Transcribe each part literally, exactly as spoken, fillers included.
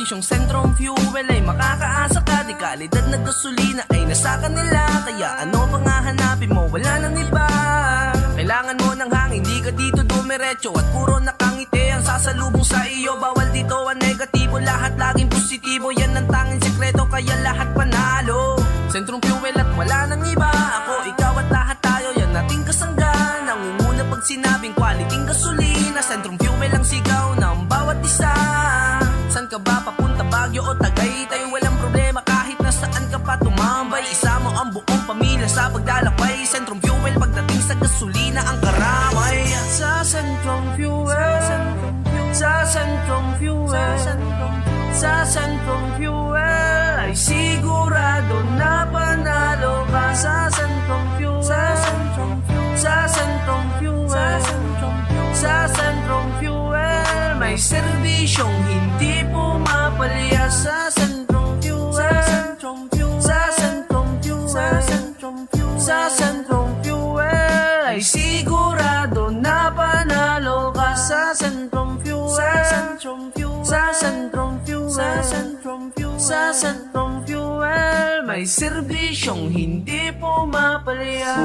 Yung Centrum Fuel ay makakaasa ka, dekalidad na gasolina ay nasa kanila. Kaya ano pang hahanapin mo, wala nang iba. Kailangan mo ng hangin, di ka dito dumiretso at puro nakangiti ang sasalubong sa iyo. Bawal dito ang negatibo, lahat laging positibo. Yan ang tanging sekreto, kaya lahat panalo. Centrum Fuel at wala nang iba. Ako, ikaw at lahat tayo, yan ating kasangga. Nangunguna pag sinabing quality gasolina, Centrum Fuel ang sigaw ng bawat isa. San ka ba papunta, Baguio o Tagaytay? Walang problema kahit nasaan ka pa tumambay. Isama ang buong pamilya sa paglalakbay. Centrum Fuel, pagdating sa gasolina, ang karamay. Sa Centrum Fuel, sa Centrum Fuel, sa Centrum Fuel ay sigurado na panalo ka. Sa Centrum Fuel, sa Centrum Fuel, sa Centrum Fuel, sa Centrum Fuel, sa Centrum Fuel, may serbisyong hindi pumapalya. Sa Centrum Fuel, sa Centrum Fuel, sa Centrum Fuel, sa Centrum Fuel, sa Centrum Fuel ay sigurado na panalo ka. Sa Centrum Fuel, sa Centrum Fuel, sa Centrum Fuel, sa Centrum Fuel, sa Centrum Fuel, may serbisyong hindi pumapalya.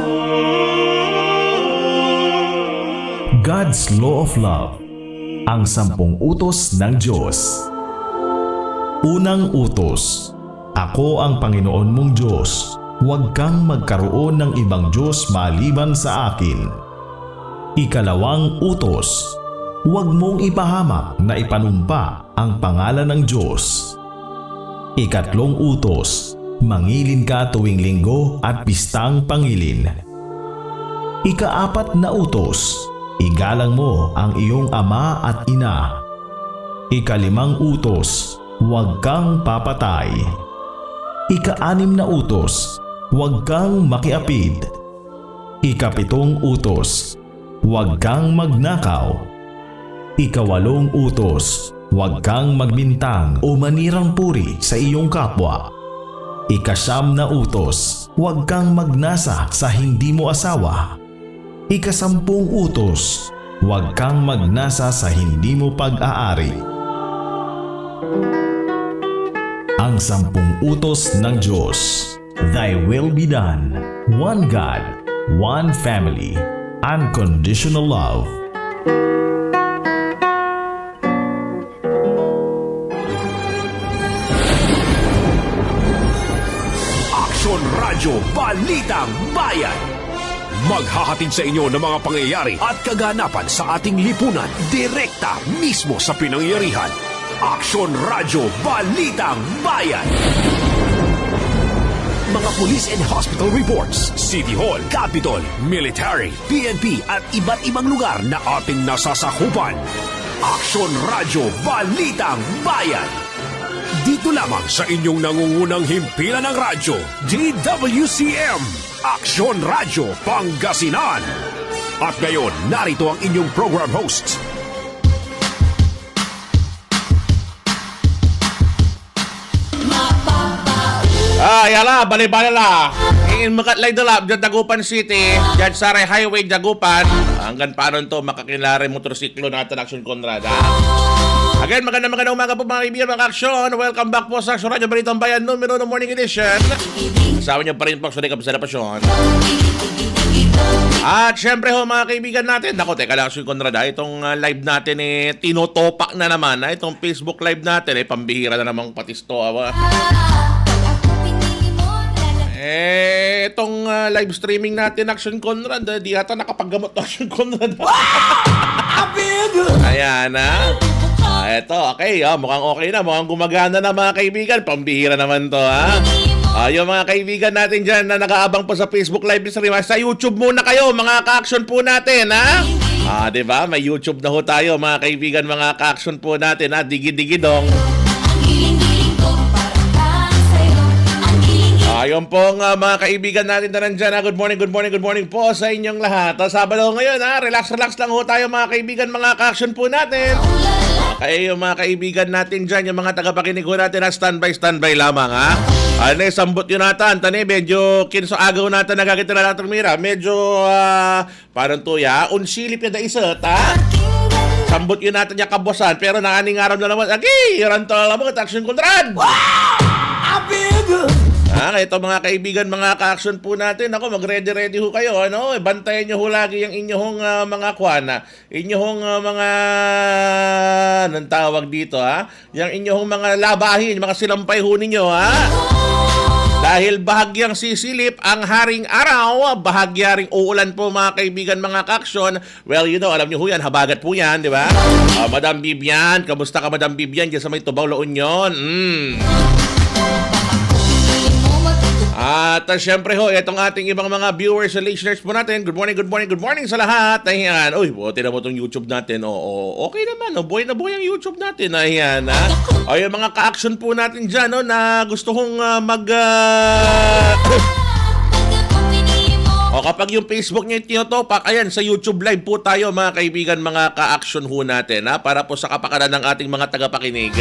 God's Law of Love, ang sampung utos ng Diyos. Unang utos, "Ako ang Panginoon mong Diyos. Huwag kang magkaroon ng ibang diyos maliban sa akin." Ikalawang utos, "Huwag mong ipahamak na ipanumpa ang pangalan ng Diyos." Ikatlong utos, "Mangilin ka tuwing Linggo at Pistang Pangilin." Ikaapat na utos, "Igalang mo ang iyong ama at ina." Ikalimang utos, "Huwag kang papatay." Ikaanim na utos, "Huwag kang makiapid." Ikapitong utos, "Huwag kang magnakaw." Ikawalong utos, "Huwag kang magbintang o manirang puri sa iyong kapwa." Ikasyam na utos, "Huwag kang magnasa sa hindi mo asawa." Ikasampung utos, "Huwag kang magnasa sa hindi mo pag-aari." Ang sampung utos ng Diyos. Thy will be done. One God, one family, unconditional love. Aksyon Radyo Balitang Bayan. Maghahatid sa inyo ng mga pangyayari at kaganapan sa ating lipunan, direkta mismo sa pinangyarihan. Aksyon Radyo Balitang Bayan. Mga police and hospital reports, City Hall, Capitol, military, P N P at iba't ibang lugar na ating nasasakupan. Aksyon Radyo Balitang Bayan. Dito lamang sa inyong nangungunang himpilan ng radyo, D W C M, Aksyon Radyo Pangasinan. At ngayon, narito ang inyong program host. Ah, yala, balibali la. Inmekat lay delap diad Dagupan City, diad saray highway Dagupan. Anggan panon to, makakinlaray motorsiklo natan, Aksyon Conrad, ha? Again, magandang, magandang umaga po, mga kaibigan, mga aksyon. Welcome back po sa Aksyon Radyo Balitang Bayan, numero uno morning edition. Kasama niyo pa rin po sa Dekap sa Pasyon. At syempre ho, mga kaibigan natin, naku, teka lang, Aksyon Conrad, ha, itong, ah, live natin, eh, tinotopak na naman, ha, itong Facebook Live natin, eh, pambihira na namang patisto, awa. Eh, itong, ah, live streaming natin, Aksyon Conrad, ah, di ata nakapaggamot to, Aksyon Conrad. Ayan, ha? Ah, eto, okay, ah, mukhang okay na, mukhang gumagana na, mga kaibigan. Pambihira naman to, ha? Ah, yung mga kaibigan natin dyan na nag-aabang po sa Facebook Live stream, ha? Sa YouTube muna kayo, mga ka-aksyon po natin, ha? Ah, di ba? May YouTube na ho tayo, mga kaibigan, mga ka-aksyon po natin, ha? Digi-digidong. Ang giling-giling ko para lang sa'yo. Ang giling-giling. Ayun pong, ah, mga kaibigan natin na nandyan, ha? Good morning, good morning, good morning po sa inyong lahat. Ah, Sabado ngayon, ha? Relax, relax lang ho tayo, mga kaibigan, mga ka-aksyon po natin. Kaya yung mga kaibigan natin dyan, yung mga tagapakinig ho natin, ha? Standby, standby lamang, ha? Ano, eh, sambot yun ata, Antane, medyo kinso agaw natan nagagitira natin, Mira. Medyo, ah, parang tuya, unsilip ya daiset, ha? Sambot yun natin yung kabuasan, pero naaning araw na naman. Agi, iran to alam mo, Action Kontrad! Ah, ito mga kaibigan, mga ka-action po natin. Ako, mag-ready-ready ho kayo, ano? Bantayan nyo ho lagi yung inyong ah, mga kwan, ah, inyong ah, mga, anong tawag dito, ha? Yung inyong mga labahin, mga silampay ho ninyo, ha? Dahil bahagyang sisilip ang haring araw, bahagya ring uulan po, mga kaibigan, mga ka-action. Well, you know, alam nyo ho yan, habagat po yan, di ba? Ah, Madam Vivian, kamusta ka, Madam Vivian, dyan sa may Tubao, La Union? Mm. At ah, syempre ho, itong ating ibang mga viewers and listeners po natin. Good morning, good morning, good morning sa lahat. Ayan. Uy, buti na mo itong YouTube natin. Oo, okay naman. Oh. Buhay na buhay ang YouTube natin. Ayan, ha? O, yung mga ka-action po natin dyan, no, na gusto kong ah, mag... ah, o kapag yung Facebook nyo tinotopak, ayan, sa YouTube Live po tayo, mga kaibigan, mga ka-action ho natin, ha? Para po sa kapakanan ng ating mga tagapakinig.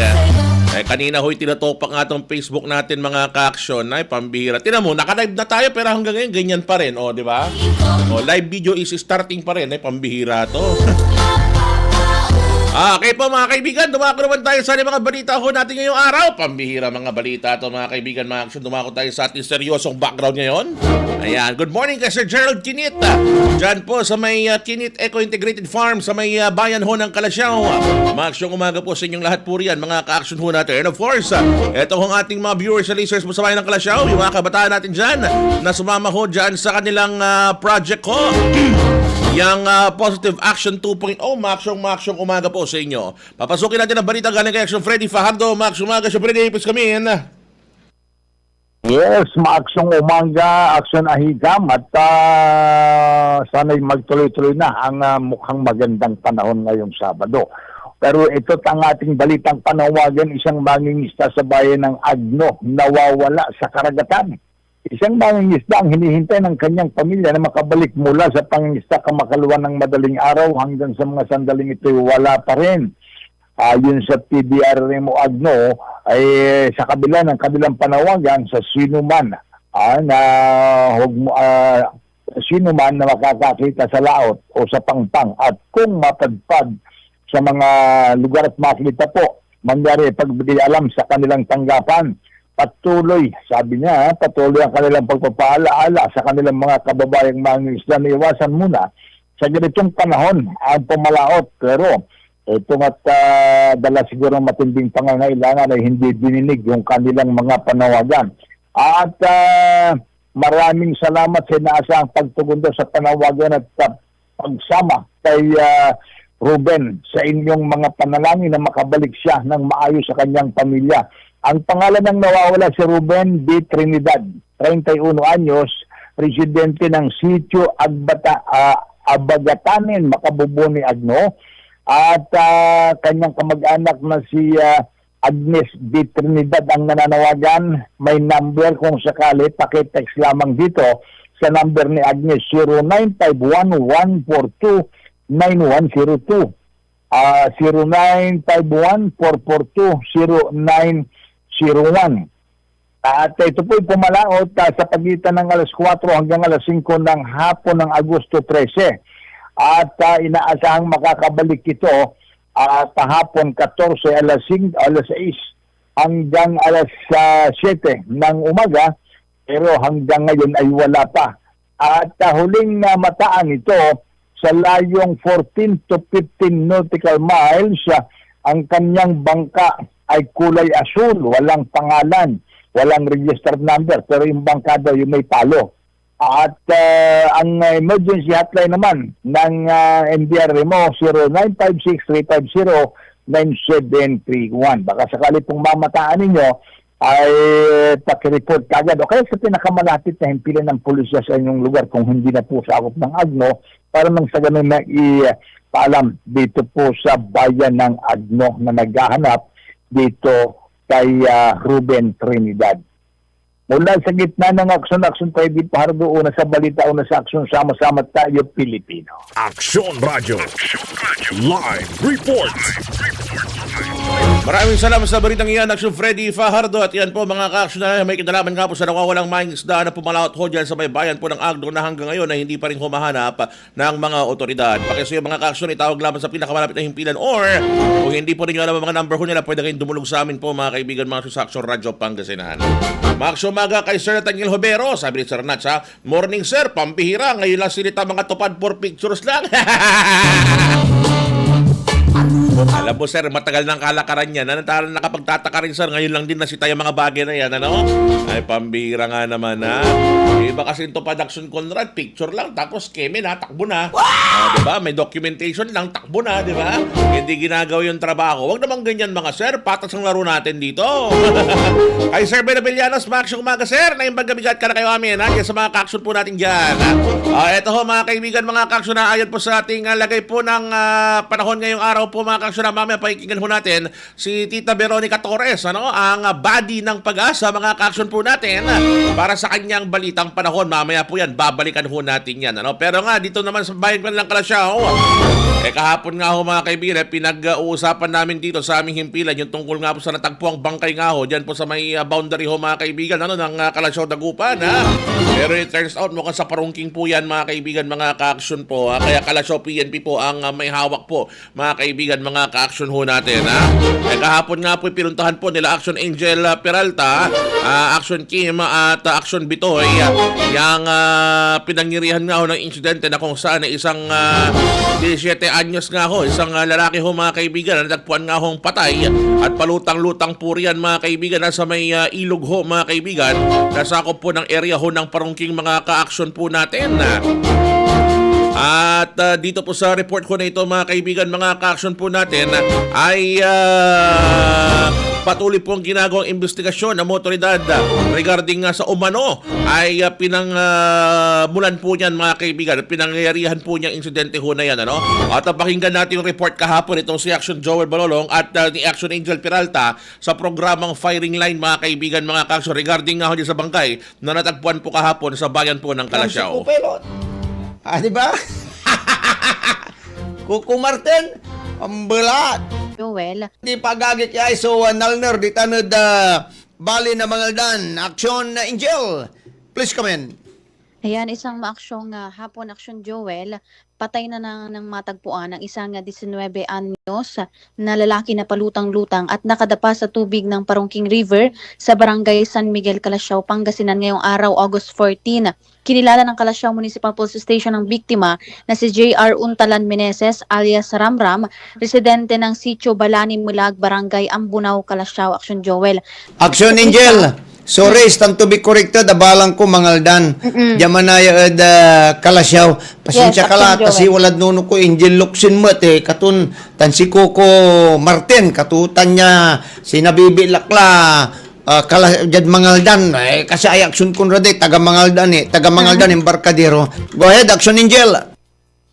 Eh, kanina ho'y tinotopak nga tong Facebook natin, mga ka-action. Ay, pambihira. Tinan mo, naka-live na tayo, pero hanggang ngayon, ganyan pa rin. O, di ba? O, live video is starting pa rin. Ay, pambihira to. Ah, okay po, mga kaibigan, dumako naman tayo sa mga balita ho natin ngayong araw. Pambihira mga balita to, mga kaibigan, mga action. Dumako tayo sa ating seryosong background ngayon. Ayan, good morning kay Sir Gerald Kinit. Diyan po sa may ah, Kinit Eco Integrated Farm sa may ah, bayan ho ng Calasiao. Mga aksyong umaga po sa inyong lahat po riyan, mga ka-action ho natin. And of course, ah, eto hong ating mga viewers and listeners po sa bayan ng Calasiao, yung mga kabataan natin dyan na sumama ho dyan sa kanilang ah, project ho. Yang ah, Positive Action two point oh, mga aksyong, mga aksyong umaga po sa inyo. Papasukin natin ang balita galing kay Action Freddy Fajardo. Max, umaga, Action Freddy, please come in. Yes, maaksyong umaga, aksyon ahikam, at ah, sana'y magtuloy-tuloy na ang ah, mukhang magandang panahon ngayong Sabado. Pero ito't ang ating balitang panawagan, isang mangingisda sa bayan ng Agno, nawawala sa karagatan. Isang mangingisda ang hinihintay ng kanyang pamilya na makabalik mula sa pangingisda kamakaluan ng madaling araw hanggang sa mga sandaling ito'y wala pa rin. Ayon sa P D R M o Agno, ay sa kabila ng kanilang panawagan sa sinuman ah, na hugmo, ah, sinuman na makakakita sa laot o sa pangpang at kung mapadpad sa mga lugar at makita po, mangyari pagbigay alam sa kanilang tanggapan. Patuloy, sabi niya, patuloy ang kanilang pagpapaalaala sa kanilang mga kababayang mangingisda na iwasan muna sa ganitong panahon ang pamalaot. Pero ito nga't ah, dala siguro ng matinding pangangailangan ay hindi dininig yung kanilang mga panawagan. At ah, maraming salamat sa inaasahang pagtugon daw sa panawagan at ah, pagsama kay ah, Ruben sa inyong mga panalangin na makabalik siya ng maayos sa kanyang pamilya. Ang pangalan ng nawawala si Ruben B. Trinidad, treinta y uno anyos, residente ng Sitio Agbata, ah, Abagatanen, Makabubo ni Agno, at ah, kanyang kamag-anak na si ah, Agnes B. Trinidad ang nananawagan. May number kung sakali, paki-text lamang dito sa number ni Agnes, zero nine five one one four two nine one zero two. Ah, zero nine five one four four two zero nine zero one. At ito po'y pumalaot ah, sa pagitan ng alas kwatro hanggang alas singko ng hapon ng Agosto trese. At ah, inaasahang makakabalik ito ah, kahapon katorse, alas singko, alas sais hanggang alas ah, siyete ng umaga, pero hanggang ngayon ay wala pa. At ah, huling namataan ito, sa layong fourteen to fifteen nautical miles, ah, ang kanyang bangka ay kulay asul, walang pangalan, walang registered number, pero yung bangka daw yung may palo. At ah, ang emergency hotline naman ng ah, N D R M O, zero nine five six three five zero nine seven three one. Baka sakali pong mamataan ninyo, ay pakireport kagad o kaya sa pinakamalapit na himpilan ng pulisya sa inyong lugar kung hindi na po sakop ng Agno para nang sa ganun na ipaalam dito po sa bayan ng Agno na naghahanap dito kay ah, Ruben Trinidad. Mula sa gitna ng aksyon-aksyon, Freddy Fajardo, una sa balita, una sa aksyon, sama-sama tayo, Pilipino. Aksyon Radio. Live report. Maraming salamat sa balitang iyan, Action Freddy Fajardo. At yan po, mga ka-action, na may kinalaman nga po sa nawawalang maing isda na pumalaot ho dyan sa may bayan po ng Agno na hanggang ngayon ay hindi pa rin humahanap ng mga otoridad. Pakisuyo, mga ka-action, itawag lamang sa pinakamalapit na himpilan, or kung hindi po ninyo alam ang mga number ho nila, pwede kayong dumulog sa amin po, mga kaibigan, mga action sa Action Radyo Pangasinan. Mga action, umaga kay Sir Nathaniel Hobero, sabi ni Sir Nats, ha? Morning, sir. Pambihira. Ngayon lang sinita mga tupad for pictures lang. Alam mo, sir, matagal nang kalakaran yan. Ano, tayo nakapagtataka rin, sir. Ngayon lang din nasita yung mga bagay na yan, ano? Ay, pambihira nga naman, ha? Yung iba kasi yung tupad, Action Conrad, picture lang, tapos keme na, takbo na. Ah, di ba? May documentation lang, takbo na, di ba? Hindi ginagawa yung trabaho. Wag naman ganyan, mga sir. Patas ang laro natin dito. Kay Sir Ben Avillanos, Max, yung umaga, sir. Naimbag gabi at kayo amin, ha? Diyan sa mga ka-action po natin dyan, ha? Ah, eto ho, mga kaibigan, mga ka-action, ha? Ayon po sa ating, ah, lagay po ng, ah, panahon ngayong araw po, mga ka-action, ha? Mamaya pakikinggan ho natin si Tita Veronica Torres, ano? Ang, ah, body ng Pag-asa, mga ka-action po natin, para sa kanyang balitang panahon. Mamaya po yan, babalikan ho natin yan, ano? Pero nga, dito naman sa bayan ng Calasiao, eh, kahapon nga ho, mga kaibigan, eh, pinag-uusapan namin dito sa aming himpilan yung tungkol nga po sa natagpuang bangkay nga ho, dyan po sa may, ah, boundary ho, mga kaibigan, ano, ng, ah, Calasiao, Dagupan, ha? Pero it turns out, mukhang sa Parungking po yan, mga kaibigan, mga ka-action po, ha? Kaya Calasiao P N P po ang, ah, may hawak po, mga kaibigan, mga ka-action ho natin, ha? Eh, kahapon nga po, pinuntahan po nila Action Angel, ah, Peralta, ah, Action Kim, at, ah, Action Bitoy, ah, yang, ah, pinangyarihan nga ho ng insidente na kung saan ay isang, ah, disisiete anyos nga ho, isang, ah, lalaki ho, mga kaibigan, na natagpuan nga hong patay at palutang-lutang po riyan, mga kaibigan, nasa may, ah, ilog ho, mga kaibigan, nasakop po ng area ho ng Parungking, mga ka-action po natin. At, ah, dito po sa report ko na ito, mga kaibigan, mga ka-action po natin, ay, ah, patuloy pong ginagawang investigasyon ng mga otoridad, ah, regarding nga sa umano ay, ah, pinang, ah, mulan po niyan, mga kaibigan, at pinangyayarihan po niyang insidente ho na yan, ano? At, ah, pakinggan natin yung report kahapon itong si Action Joel Balolong at, ah, ni Action Angel Peralta sa programang Firing Line, mga kaibigan, mga ka-action, regarding nga ho dyan sa bangkay na natagpuan po kahapon sa bayan po ng Calasiao. Pilot. Ah, di ba? Kuko Martin, ang belat. Joel. Di pagagik ya iso, ah, nalner, di tanod, ah, bali na Mangaldan. Action, ah, Angel. Please come in. Ayan, isang maaksyong, ah, hapon, Action Joel. Patay na ng, ng matagpuan ang isang, ah, diecinuebe anyos na lalaki na palutang-lutang at nakadapa sa tubig ng Parungking River sa Barangay San Miguel, Calasiao, Pangasinan ngayong araw, August fourteen. Kinilala ng Calasiao Municipal Police Station ang biktima na si J R Untalan Meneses alias Ramram, residente ng Sitio Balani Melag, Barangay Ambunao, Calasiao, Action Joel. Action Angel, sorry, istan to be corrected, abalang ko, Mangaldan. Mm-mm. Diyan manaya ed, ah, Calasiao. Pasensya ka la, ta si walad nono ko, Angel Locsin met, eh, katon, tan si Coco Martin, katutan niya, sinabibilak la, ah, kala, diad Mangaldan, eh, kasi ay Action Conrad, eh, taga Mangaldan, eh, taga Mangaldan, embarkadero. Go ahead, Action Angel.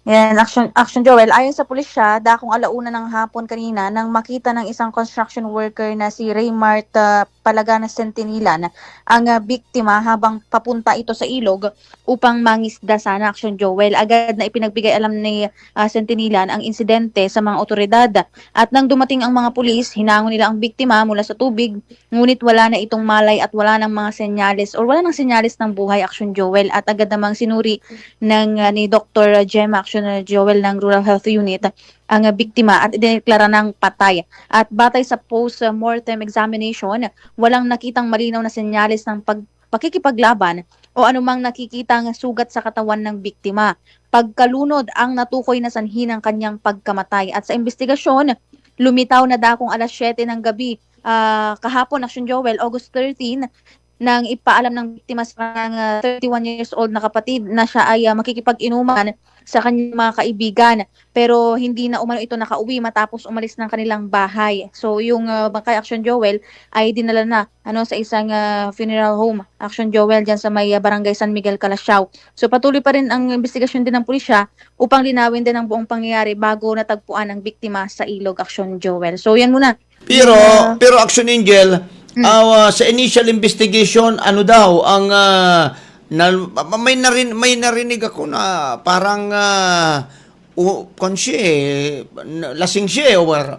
Yan, Action, Action Joel. Ayon sa pulisya, dakong ala una ng hapon kanina nang makita ng isang construction worker na si Raymart, ah, Palagana Centinilan ang, ah, biktima habang papunta ito sa ilog upang mangisda sana, Action Joel. Agad na ipinagbigay alam ni, ah, Centinilan ang insidente sa mga otoridad. At nang dumating ang mga pulis, hinango nila ang biktima mula sa tubig, ngunit wala na itong malay at wala nang mga senyales or wala nang senyales ng buhay, Action Joel. At agad namang sinuri ng, ah, ni Doktor Gemma, Action Joel, ng Rural Health Unit ang, ah, biktima at idineklara ng patay. At batay sa post-mortem examination, walang nakitang malinaw na senyales ng pag-, pakikipaglaban o anumang nakikitang sugat sa katawan ng biktima. Pagkalunod ang natukoy na sanhi ng kanyang pagkamatay. At sa imbestigasyon, lumitaw na dakong alas siyete ng gabi, ah, kahapon, Action Joel, August thirteen, nang ipaalam ng biktima sa kanyang, ah, thirty-one years old na kapatid na siya ay, ah, makikipag-inuman sa kanyang mga kaibigan. Pero hindi na umano ito nakauwi matapos umalis ng kanilang bahay. So, yung, ah, bangkay, Action Joel, ay dinala na, ano, sa isang, ah, funeral home, Action Joel, dyan sa may, ah, Barangay San Miguel, Calasiao. So, patuloy pa rin ang investigasyon din ng pulisya upang linawin din ang buong pangyayari bago natagpuan ang biktima sa ilog, Action Joel. So, yan muna. Pero, yung, ah, pero Action Angel, mm, ah, sa initial investigation, ano daw ang, ah, na, ma-, may narin-, may narinig ako na parang, ah, u-, kwan siya eh, na-, lasing siya eh, or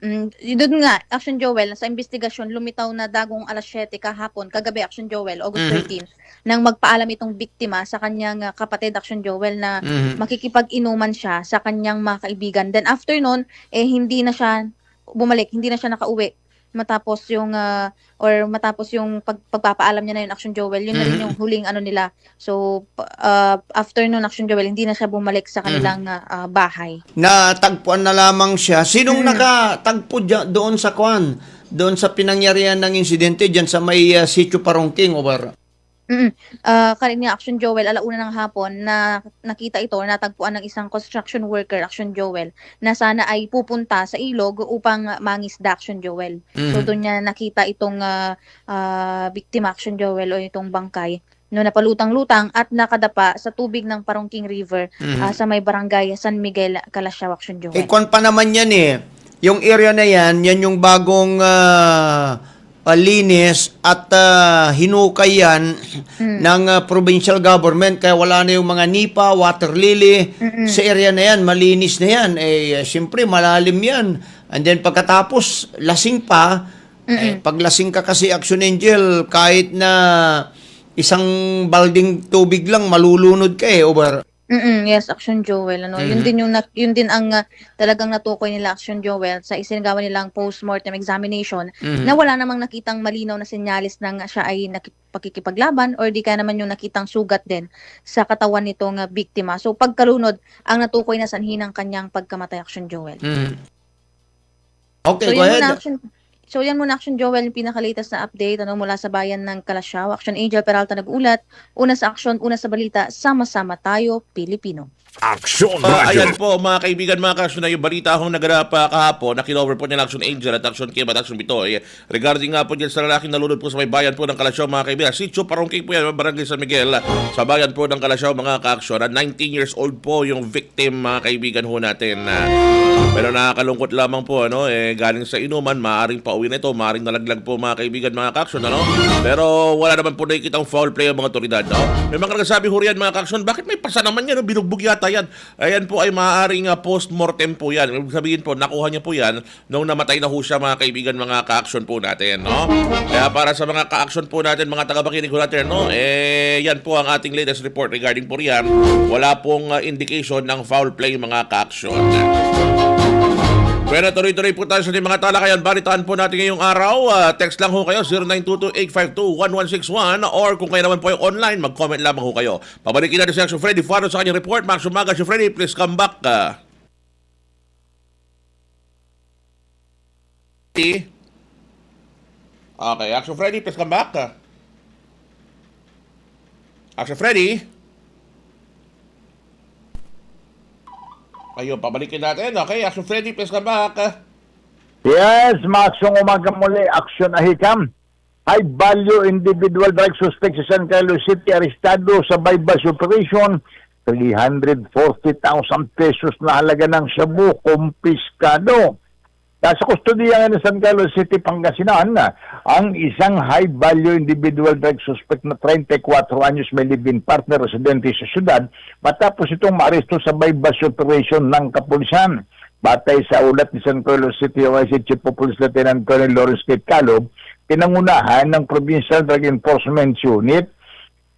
Mm, doon nga, Action Joel, sa imbestigasyon, lumitaw na dagong alas siyete kahapon, kagabi, Action Joel, August Mhm. thirteen, nang magpaalam itong biktima sa kanyang, ah, kapatid, Action Joel, na Mhm. makikipag-inuman siya sa kanyang mga kaibigan. Then after nun, eh, hindi na siya bumalik, hindi na siya nakauwi matapos yung, ah, or matapos yung pag-, pagpapaalam niya na yun, Action Joel. Yun na rin Mhm. yung huling ano nila. So, pa-, ah, after nun, Action Joel, hindi na siya bumalik sa Mhm. kanilang, ah, ah, bahay. Natagpuan na lamang siya. Sinong Mm. nakatagpo dia-, doon sa kwan? Doon sa pinangyarihan ng insidente diyan sa may, ah, Sitio Parongking, Obar? Mm. Ah, kanina, Action Joel, ala una ng hapon na nakita ito, natagpuan ng isang construction worker, Action Joel, na sana ay pupunta sa ilog upang mangisda, Action Joel. So, Mhm. doon niya nakita itong, ah, ah, biktima, Action Joel, o itong bangkay, no, napalutang-lutang at nakadapa sa tubig ng Parongking River, Mhm. ah, sa may barangay San Miguel, Calasiao, Action Joel. Eh, kwan pa naman yan eh. Yung area na yan, yan yung bagong, ah, ah, linis at, ah, hinukay yan Mm. ng, ah, provincial government. Kaya wala na yung mga nipa, water lily Mm-mm. sa area na yan. Malinis na yan. Eh, ah, siyempre, malalim yan. And then pagkatapos, lasing pa. Eh, Mm-mm. pag lasing ka kasi, Action Angel, kahit na isang balding tubig lang, malulunod ka eh, Obar. Mm, yes, Action Joel, ano, yun Mhm. din yung nak-, yun din ang, ah, talagang natukoy nila, Action Joel, sa isinagawa nilang postmortem examination, Mhm. na wala namang nakitang malinaw na senyales ng siya ay nakipagkikipaglaban or di kaya naman yung nakitang sugat din sa katawan nitong, ah, biktima. So, pagkalunod ang natukoy na sanhi ng kanyang pagkamatay, Action Joel. Mhm. Okay, So, go yan muna, ahead. Action, so, yan muna, Action Joel, yung pinaka-latest na update, ano, mula sa bayan ng Calasiao. Action Angel Peralta nag-uulat. Una sa aksyon, una sa balita, sama-sama tayo, Pilipino. Action Ah, Radyo. ayan po, mga kaibigan, mga kaaksyon, na yung balita hong naganap, ah, kahapon, na kinover po niya ng Action Angel at Action Kim at Action Bitoy. Regarding nga po dyan sa lalaking nalunod po sa may bayan po ng Calasiao, mga kaibigan, Sitio Parongking po yan, Barangay San Miguel, sa bayan po ng Calasiao, mga kaaksyon, at nineteen years old po yung victim, mga kaibigan ho natin. Ah, pero nakakalungkot lamang po, ano, eh, galing sa inuman, maaring pauwi na ito, maaring nalaglag po, mga kaibigan, mga kaaksyon, ano? Pero wala naman po nakikitang foul play ang mga otoridad, no? May mga nagsasabi ho riyan, mga kaaksyon, bakit may pasa naman yan, no? Binugbog yata yan. Ayan po ay maaaring, ah, post-mortem po yan. Ibig sabihin po, nakuha niya po yan nung namatay na ho siya, mga kaibigan, mga ka-action po natin, no? Kaya para sa mga ka-action po natin, mga tagapakinig ho natin, no? Eh, yan po ang ating latest report regarding po riyan. Wala pong, ah, indication ng foul play, mga ka-action. Bueno, tuloy-tuloy po tayo sa ating mga talakayan. Balitaan po natin ngayong araw. Ah, text lang ho kayo, zero nine two two eight five two one one six one, or kung kayo naman po ay online, mag-comment lamang ho kayo. Pabalikin natin si Action Freddy Faro sa kanyang report. Max Umaga, si Freddy, please come back. Ah. Okay, Action Freddy, please come back. Action Freddy? Ayun, pabalikin natin. Okay, Action Freddy, please come back. Yes, Maxong, umaga muli. Action Ahikam. High value individual drug suspect sa San Carlos City, arestado sa buy-bust operation. Three hundred forty thousand pesos na halaga ng shabu, kumpiskado. Nasa kustodiya ngayon ng San Carlos City, Pangasinan, ang isang high-value individual drug suspect na treinta y cuatro anyos, may live-in partner, residente sa syudad, matapos itong maaresto sa buy-bust operation ng kapulisan. Batay sa ulat ni San Carlos City O I C Chief of Police Lieutenant Colonel Lawrence Kate Calub, pinangunahan ng Provincial Drug Enforcement Unit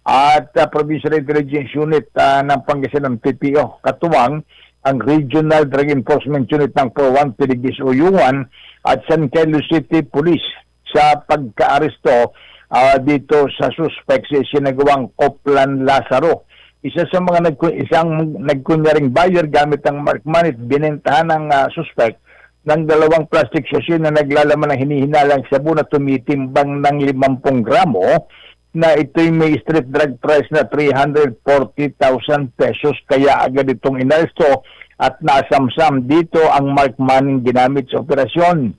at, ah, Provincial Intelligence Unit, ah, ng Pangasinan, P P O, katuwang ang Regional Drug Enforcement Unit ng PRO one, Philippines O U one, at San Carlos City Police sa pagkaaresto, ah, dito sa suspek sa isinagawang Coplan Lazaro. Isa sa mga nagku-, isang nagkunyaring buyer gamit ang marked money at binentahan ng, ah, suspek ng dalawang plastic sachet na naglalaman ng hinihinalang shabu na tumitimbang ng limampung gramo, na ito'y may street drug price na three hundred forty thousand pesos, kaya agad itong inaresto at nasamsam dito ang marked money ginamit sa operasyon.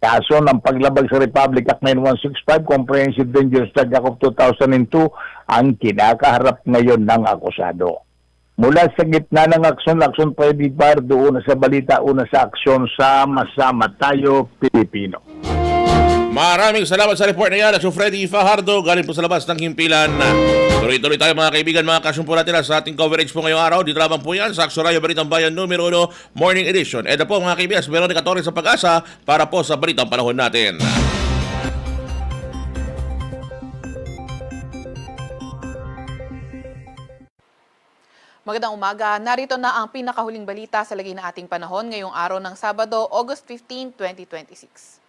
Kaso ng paglabag sa Republic Act nine one six five, Comprehensive Dangerous Drug Act of two thousand two, ang kinakaharap ngayon ng akusado. Mula sa gitna ng aksyon, Action Freddy Bar, doon na sa balita, una sa aksyon, sama-sama tayo, Pilipino. Maraming salamat sa report na yan, Action Freddy Fajardo, galing po sa labas ng Himpilan. Tuloy-tuloy tayo, mga kaibigan, mga kasumpong natin, sa ating coverage po ngayong araw. Dito lamang po yan sa Action Radio Balitang Bayan numero uno Morning Edition. Ito po, mga kaibigan, si Veronica Torres sa Pag-asa para po sa Balitang Panahon natin. Magandang umaga. Narito na ang pinakahuling balita sa lagay ng ating panahon ngayong araw ng Sabado, August fifteen, twenty twenty-six.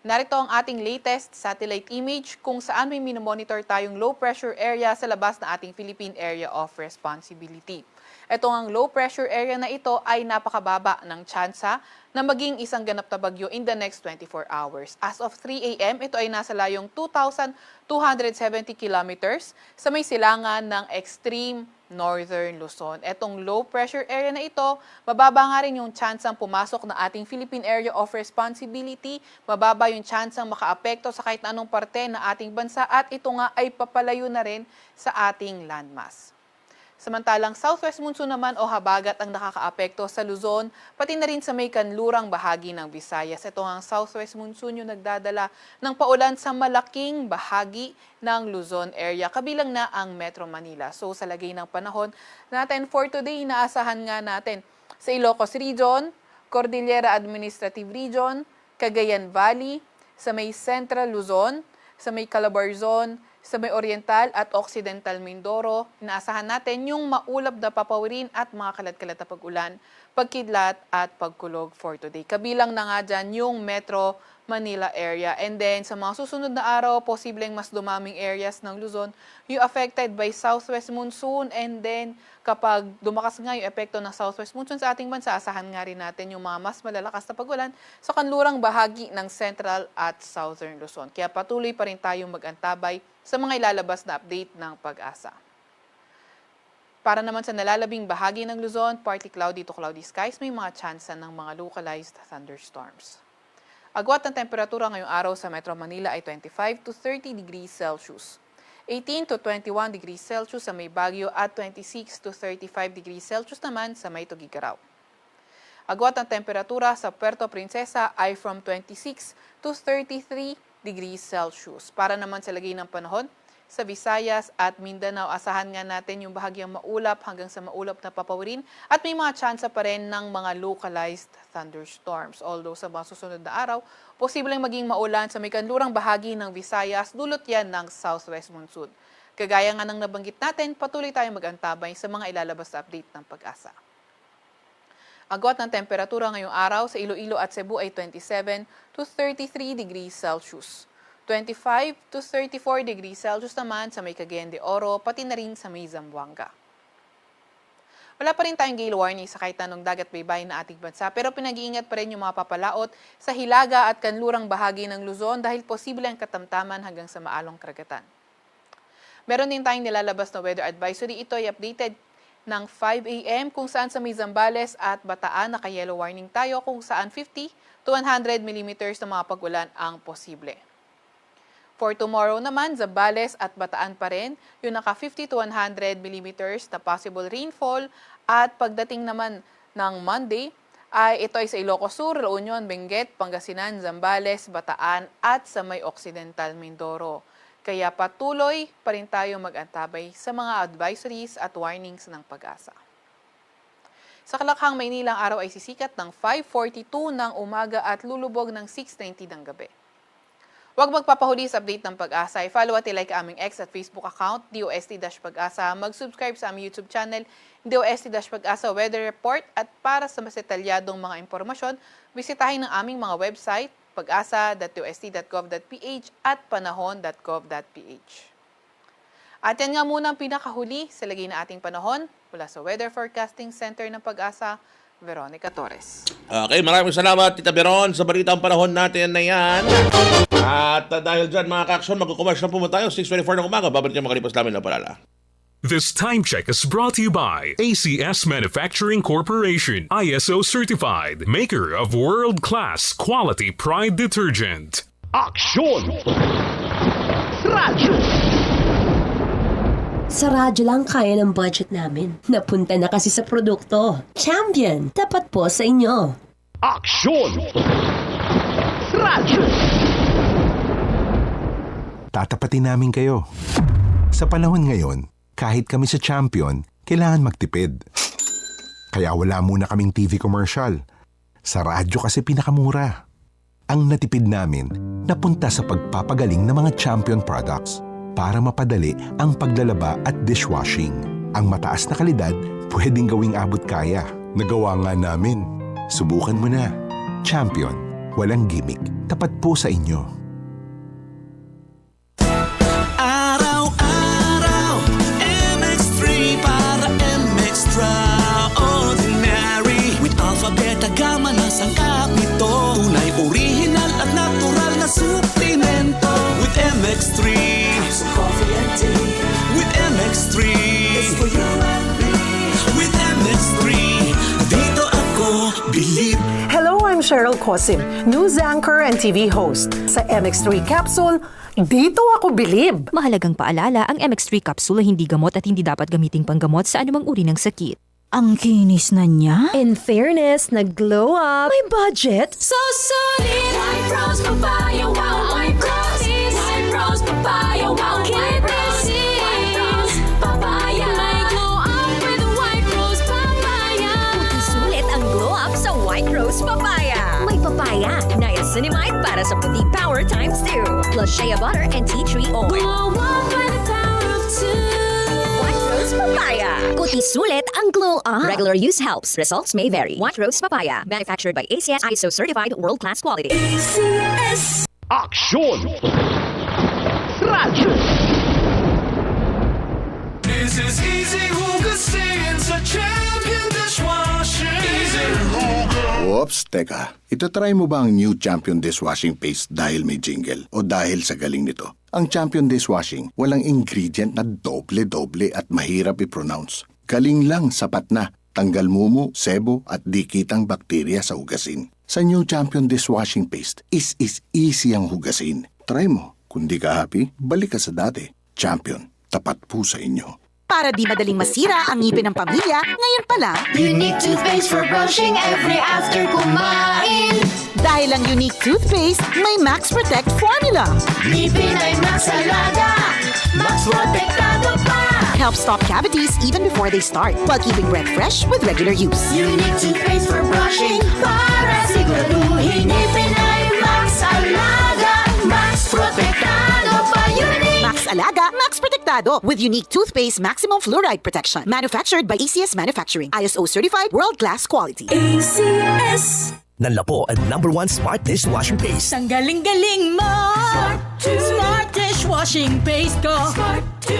Narito ang ating latest satellite image kung saan may minomonitor tayong low pressure area sa labas ng ating Philippine Area of Responsibility. Ito ngang low pressure area na ito ay napakababa ng tsansa na maging isang ganap na bagyo in the next twenty-four hours. As of three a m, ito ay nasa layong two thousand two hundred seventy kilometers sa may silangan ng extreme northern Luzon. Etong low pressure area na ito, mababa nga rin yung tsansang pumasok na ating Philippine Area of Responsibility, mababa yung tsansang makaapekto sa kahit na anong parte na ating bansa at ito nga ay papalayo na rin sa ating landmass. Samantalang southwest monsoon naman o habagat ang nakakaapekto sa Luzon, pati na rin sa may kanlurang bahagi ng Visayas. Ito ngang southwest monsoon yung nagdadala ng paulan sa malaking bahagi ng Luzon area, kabilang na ang Metro Manila. So, sa lagay ng panahon natin for today, inaasahan nga natin sa Ilocos Region, Cordillera Administrative Region, Cagayan Valley, sa may Central Luzon, sa may Calabarzon, sa may Oriental at Occidental Mindoro, inaasahan natin yung maulap na papawirin at mga kalat-kalat na pag-ulan, pagkidlat at pagkulog for today. Kabilang na nga dyan yung Metro Manila area. And then, sa mga susunod na araw, posibleng mas dumaming areas ng Luzon yung affected by southwest monsoon. And then, kapag dumakas nga yung epekto ng southwest monsoon sa ating bansa, asahan nga rin natin yung mga mas malalakas na pag-ulan sa kanlurang bahagi ng central at southern Luzon. Kaya patuloy pa rin tayong mag-antabay sa mga ilalabas na update ng Pag-asa. Para naman sa nalalabing bahagi ng Luzon, partly cloudy to cloudy skies, may mga tsansa ng mga localized thunderstorms. Agwat ng temperatura ngayong araw sa Metro Manila ay twenty-five to thirty degrees Celsius. Eighteen to twenty-one degrees Celsius sa may Baguio at twenty-six to thirty-five degrees Celsius naman sa may Tuguegarao. Agwat ng temperatura sa Puerto Princesa ay from twenty-six to thirty-three degrees Celsius. Para naman sa lagay ng panahon, sa Visayas at Mindanao, asahan nga natin yung bahagyang maulap hanggang sa maulap na papawirin at may mga tsansa pa rin ng mga localized thunderstorms. Although sa mga susunod na araw, posibleng maging maulan sa may kanlurang bahagi ng Visayas, dulot yan ng southwest monsoon. Kagaya nga ng nabanggit natin, patuloy tayong mag-antabay sa mga ilalabas na update ng Pag-asa. Agwat ng temperatura ngayong araw sa Iloilo at Cebu ay twenty-seven to thirty-three degrees Celsius. Twenty-five to thirty-four degrees Celsius naman sa may Cagayan de Oro, pati na rin sa may Zamboanga. Wala pa rin tayong gale warning sa kahit anong dagat baybayin na ating bansa, pero pinag-iingat pa rin yung mga papalaot sa hilaga at kanlurang bahagi ng Luzon dahil posible ang katamtaman hanggang sa maalong karagatan. Meron din tayong nilalabas na weather advisory. Ito ay updated ng five a m kung saan sa may Zambales at Bataan naka-yellow warning tayo kung saan fifty to one hundred millimeters na mga pag-ulan ang posible. For tomorrow naman, Zambales at Bataan pa rin yung naka fifty to one hundred millimeters na possible rainfall at pagdating naman ng Monday, ay ito ay sa Ilocos Sur, La Union, Benguet, Pangasinan, Zambales, Bataan, at sa may Occidental Mindoro. Kaya patuloy pa rin tayo mag-antabay sa mga advisories at warnings ng Pag-asa. Sa Kalakhang, Maynila, ang araw ay sisikat ng five forty-two ng umaga at lulubog ng six twenty ng gabi. Huwag magpapahuli sa update ng Pag-asa. I-follow at i-like ang aming X at Facebook account, D O S T dash Pag-asa. Mag-subscribe sa aming YouTube channel, D O S T dash Pag-asa Weather Report. At para sa mas detalyadong mga impormasyon, bisitahin ang aming mga website, pag-asa dot D O S T dot gov dot P H at panahon dot gov dot P H. At yan nga muna ang pinakahuli sa lagay na ating panahon. Mula sa Weather Forecasting Center ng Pag-asa, Veronica Torres. Okay, maraming salamat, Tita Veron, sa balitang panahon natin na yan. At, ah, dahil dyan, mga ka-aksyon, magkukumas na po muna tayo. Six twenty-four ng umaga, babalik yung makalipas namin na palala. This time check is brought to you by A C S Manufacturing Corporation, I S O certified, maker of world-class quality Pride detergent. Aksyon! Radyo! Sa radyo lang kaya ng budget namin. Napunta na kasi sa produkto. Champion, tapat po sa inyo. Aksyon! Radyo! Tatapatin namin kayo. Sa panahon ngayon, kahit kami sa Champion, kailangan magtipid. Kaya wala muna kaming T V commercial. Sa radyo kasi pinakamura. Ang natipid namin napunta sa pagpapagaling ng mga Champion products para mapadali ang paglalaba at dishwashing. Ang mataas na kalidad pwedeng gawing abot kaya. Nagawa nga namin. Subukan mo na. Champion, walang gimmick, tapat po sa inyo. Araw-araw, M X three para M X Traordinary. With Alpha Beta Gamma na sangkap nito. Tunay orihinal at natural na suplemento. With M X three. Capsule, coffee and tea. With M X three. It's for you and me. With M X three. Dito ako bilib. Hello, I'm Cheryl Cosim, news anchor and T V host. Sa M X three Capsule, dito ako bilib! Mahalagang paalala, ang M X three capsule ay hindi gamot at hindi dapat gamiting panggamot sa anumang uri ng sakit. Ang kinis na niya? In fairness, nag-glow up. May budget? So solid! White Rose Papaya, wow! White Rose! White Rose Papaya, wow! White Rose! White Rose Papaya! May glow up with White Rose Papaya! Puti sulit ang glow up sa White Rose Papaya. May papaya, niacinamide para sa puti power times two, plus shea butter and tea tree oil. Glow up by the power of two. White Rose Papaya. Puti sulit ang glow up. Regular use helps. Results may vary. White Rose Papaya. Manufactured by A C S, I S O certified, world class quality. A C S. Aksyon! Radyo! This is Easy Hugasin sa Champion Dishwashing. Easy Hugas. Whoops, teka. Itatry mo ba ang new Champion Dishwashing Paste dahil may jingle o dahil sa galing nito? Ang Champion Dishwashing, walang ingredient na doble-doble at mahirap i-pronounce. Galing lang, sapat na. Tanggal mumu, sebo, at di kitang bakterya sa hugasin. Sa new Champion Dishwashing Paste, is is easy ang hugasin. Try mo. Kung di ka happy, balik ka sa dati. Champion, tapat po sa inyo. Para di madaling masira ang ngipin ng pamilya, ngayon pa lang. Unique toothpaste for brushing every after kumain. Dahil ang Unique toothpaste, may Max Protect formula. Ngipin ay Max Alaga, Max Protektado pa. Helps stop cavities even before they start, while keeping breath fresh with regular use. Unique toothpaste for brushing, para siguraduhin ngipin ay Max Alaga, Max Protektado pa. Unique. Max Alaga, Max Protektado, with Unique Toothpaste Maximum Fluoride Protection. Manufactured by A C S Manufacturing. I S O certified, world class quality. A C S. Nanlapu ed number one smart dishwashing paste. Tanggaling-galing mo! Smart to. Smart dishwashing paste ko. Smart to.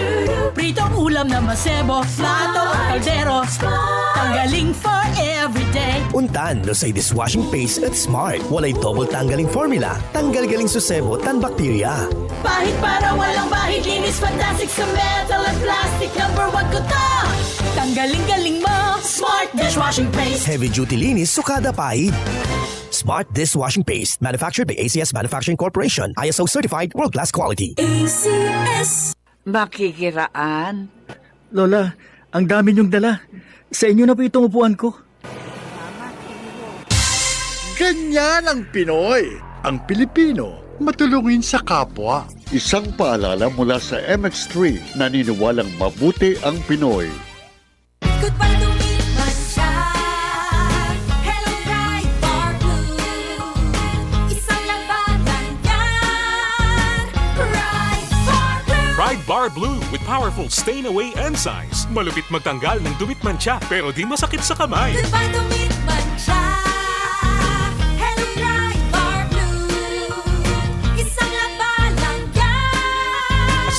Pritong ulam na masebo, plato o kaldero. Smart. Tanggaling for everyday. Ontan no say dishwashing paste et Smart. Walay double tanggaling formula. Tanggal-galing so sebo tan bakterya. Pahid para walang bahid, linis fantastic sa metal at plastic. Number one ko to. Tanggaling-galing mo, Smart dishwashing paste. Heavy duty linis so kada pahid. Smart dishwashing paste, manufactured by A C S Manufacturing Corporation, I S O certified, world class quality. A C S. Makikiraan. Lola, ang dami niyong dala. Sa inyo na po itong upuan ko. Ganyan ang Pinoy. Ang Pilipino, matulungin sa kapwa. Isang paalala mula sa M X three, naniniwalang mabuti ang Pinoy. Goodbye to me, Mancha. Hello, Pride Bar Blue. Isang labanan yan. Pride Bar Blue. Pride Bar Blue with powerful stain away enzymes. Malupit magtanggal ng dumit mancha, pero di masakit sa kamay. Goodbye to me, Mancha. Hello, Pride Bar Blue. Isang labanan yan.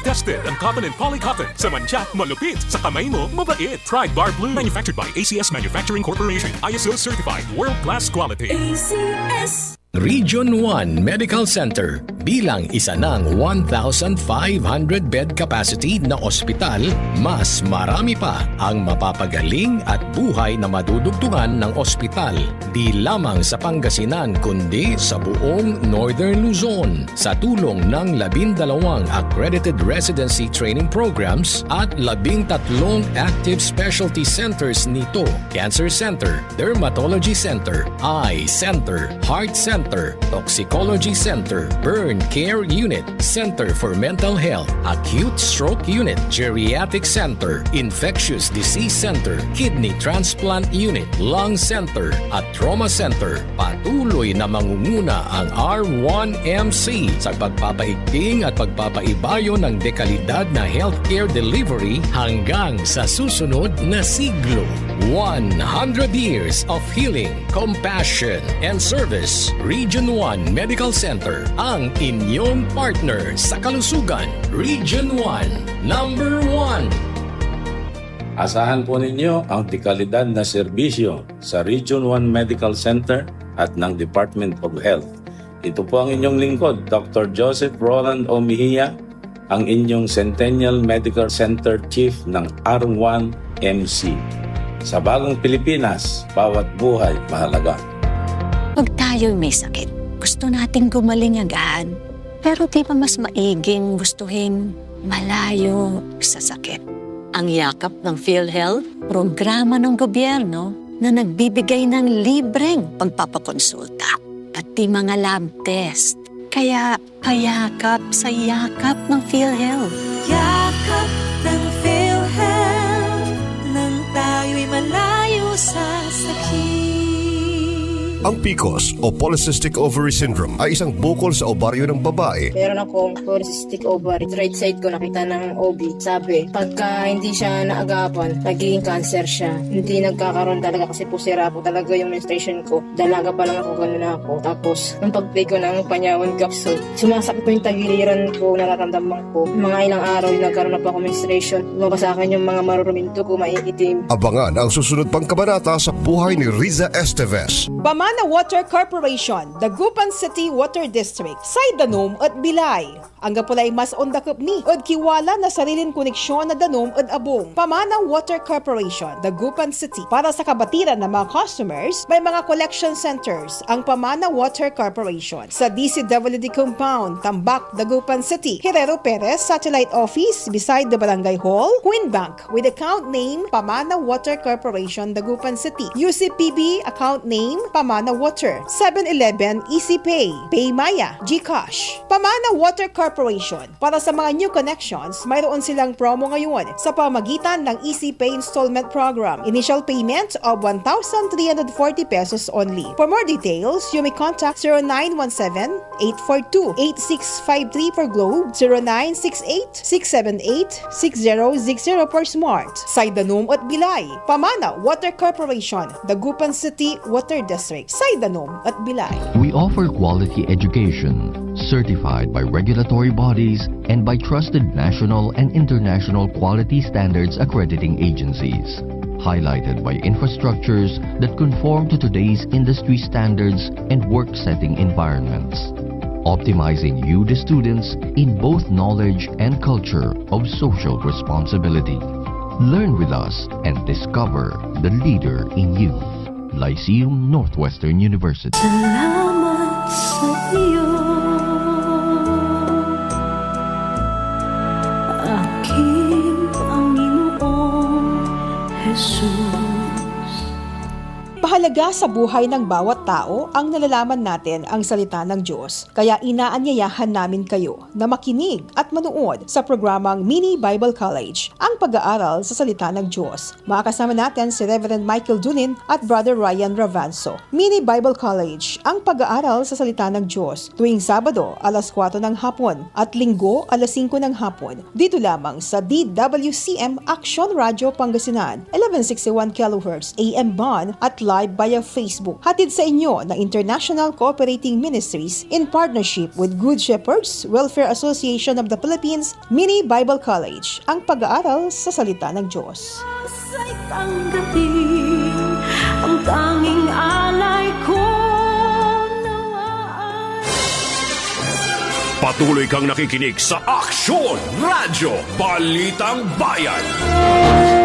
Tested ang cotton and poly cotton. Sa mancha, malupit. Sa kamay mo, mabait. Pride Bar Blue. Manufactured by A C S Manufacturing Corporation. I S O certified. World class quality. A C S. Region one Medical Center. Bilang isa ng one thousand five hundred bed capacity na ospital, mas marami pa ang mapapagaling at buhay na madudugtungan ng ospital. Di lamang sa Pangasinan, kundi sa buong Northern Luzon. Sa tulong ng labindalawang accredited residency training programs at labintatlong active specialty centers nito, Cancer Center, Dermatology Center, Eye Center, Heart Center, Center, Toxicology Center, Burn Care Unit, Center for Mental Health, Acute Stroke Unit, Geriatric Center, Infectious Disease Center, Kidney Transplant Unit, Lung Center, at Trauma Center. Patuloy na mangunguna ang R one M C sa pagpapaigting at pagpapaibayo ng dekalidad na healthcare delivery hanggang sa susunod na siglo. One hundred years of healing, compassion, and service. Region one Medical Center, ang inyong partner sa kalusugan. Region one, number one. Asahan po ninyo ang dekalidad na serbisyo sa Region one Medical Center at ng Department of Health. Ito po ang inyong lingkod, Doctor Joseph Roland O. Mejia, ang inyong Centennial Medical Center Chief ng R one M C. Sa bagong Pilipinas, bawat buhay mahalaga. Huwag tayo'y may sakit. Gusto nating gumaling agad. Pero di ba mas maiging gustuhin malayo sa sakit? Ang yakap ng PhilHealth, programa ng gobyerno na nagbibigay ng libreng pagpapakonsulta, pati mga lab test. Kaya payakap sa yakap ng PhilHealth. Yakap ng PhilHealth, nang tayo'y malayo sa sakit. Ang PCOS o polycystic ovary syndrome ay isang bukol sa obaryo ng babae. Meron akong polycystic ovary. Right side ko nakita ng O B. Sabi, pagka hindi siya naagapan, nagiging cancer siya. Hindi nagkakaroon talaga kasi po sira po talaga yung menstruation ko. Dalaga pa lang ako, ganun na ako. Tapos, nung pag-take ko ng Panyawan capsule, sumasakit po yung tagiliran ko, nararamdaman ko. Mga ilang araw, yung nagkaroon na po ako menstruation. Lumabas sa akin yung mga maruruming dugo, maiitim. Abangan ang susunod pang kabanata sa buhay ni Riza Esteves. Pamana Water Corporation, Dagupan City Water District, say danum et bilay. Anggapo lay mas ondakep ni ed kiwala na sarilin koneksyon na danum ed abung. Pamana Water Corporation, Dagupan City. Para sa kabatiran ng mga customers, may mga collection centers ang Pamana Water Corporation. Sa D C W D Compound, Tambak, Dagupan City, Herrero Perez Satellite Office, beside the Barangay Hall, Queen Bank, with account name Pamana Water Corporation, Dagupan City. U C P B, account name Pamana Water. Seven Eleven, Easy Pay, Paymaya, GCash. Pamana Water Corporation. Para sa mga new connections, mayroon silang promo ngayon sa pamagitan ng Easy Pay Installment Program. Initial payment of one thousand three hundred forty pesos only. For more details, you may contact zero nine one seven, eight four two, eight six five three for Globe, zero nine six eight, six seven eight, six zero six zero for Smart. Say danum et bilay. Pamana Water Corporation, Dagupan City Water District. Say danum et bilay. We offer quality education, certified by regulatory bodies and by trusted national and international quality standards accrediting agencies, highlighted by infrastructures that conform to today's industry standards and work-setting environments, optimizing you, the students, in both knowledge and culture of social responsibility. Learn with us and discover the leader in you. Lyceum Northwestern University. Salamat sa iyo, aking Panginoong Jesus. Pahalaga sa buhay ng bawat tao ang nalalaman natin ang salita ng Diyos. Kaya inaanyayahan namin kayo na makinig at manood sa programang Mini Bible College, ang pag-aaral sa salita ng Diyos. Makakasama natin si Reverend Michael Dunin at Brother Ryan Ravanso. Mini Bible College, ang pag-aaral sa salita ng Diyos, tuwing Sabado, alas kuwatro ng hapon, at Linggo, alas singko ng hapon. Dito lamang sa D W C M Action Radio Pangasinan, eleven sixty-one kilohertz A M band at live via Facebook. Hatid sa inyo ng International Cooperating Ministries in partnership with Good Shepherds Welfare Association of the Philippines, Mini Bible College, ang pag-aaral sa salita ng Diyos. Ay tanggapin ang tanging alay ko nawa ay Patuloy kang nakikinig sa Aksyon Radyo Balitang Bayan.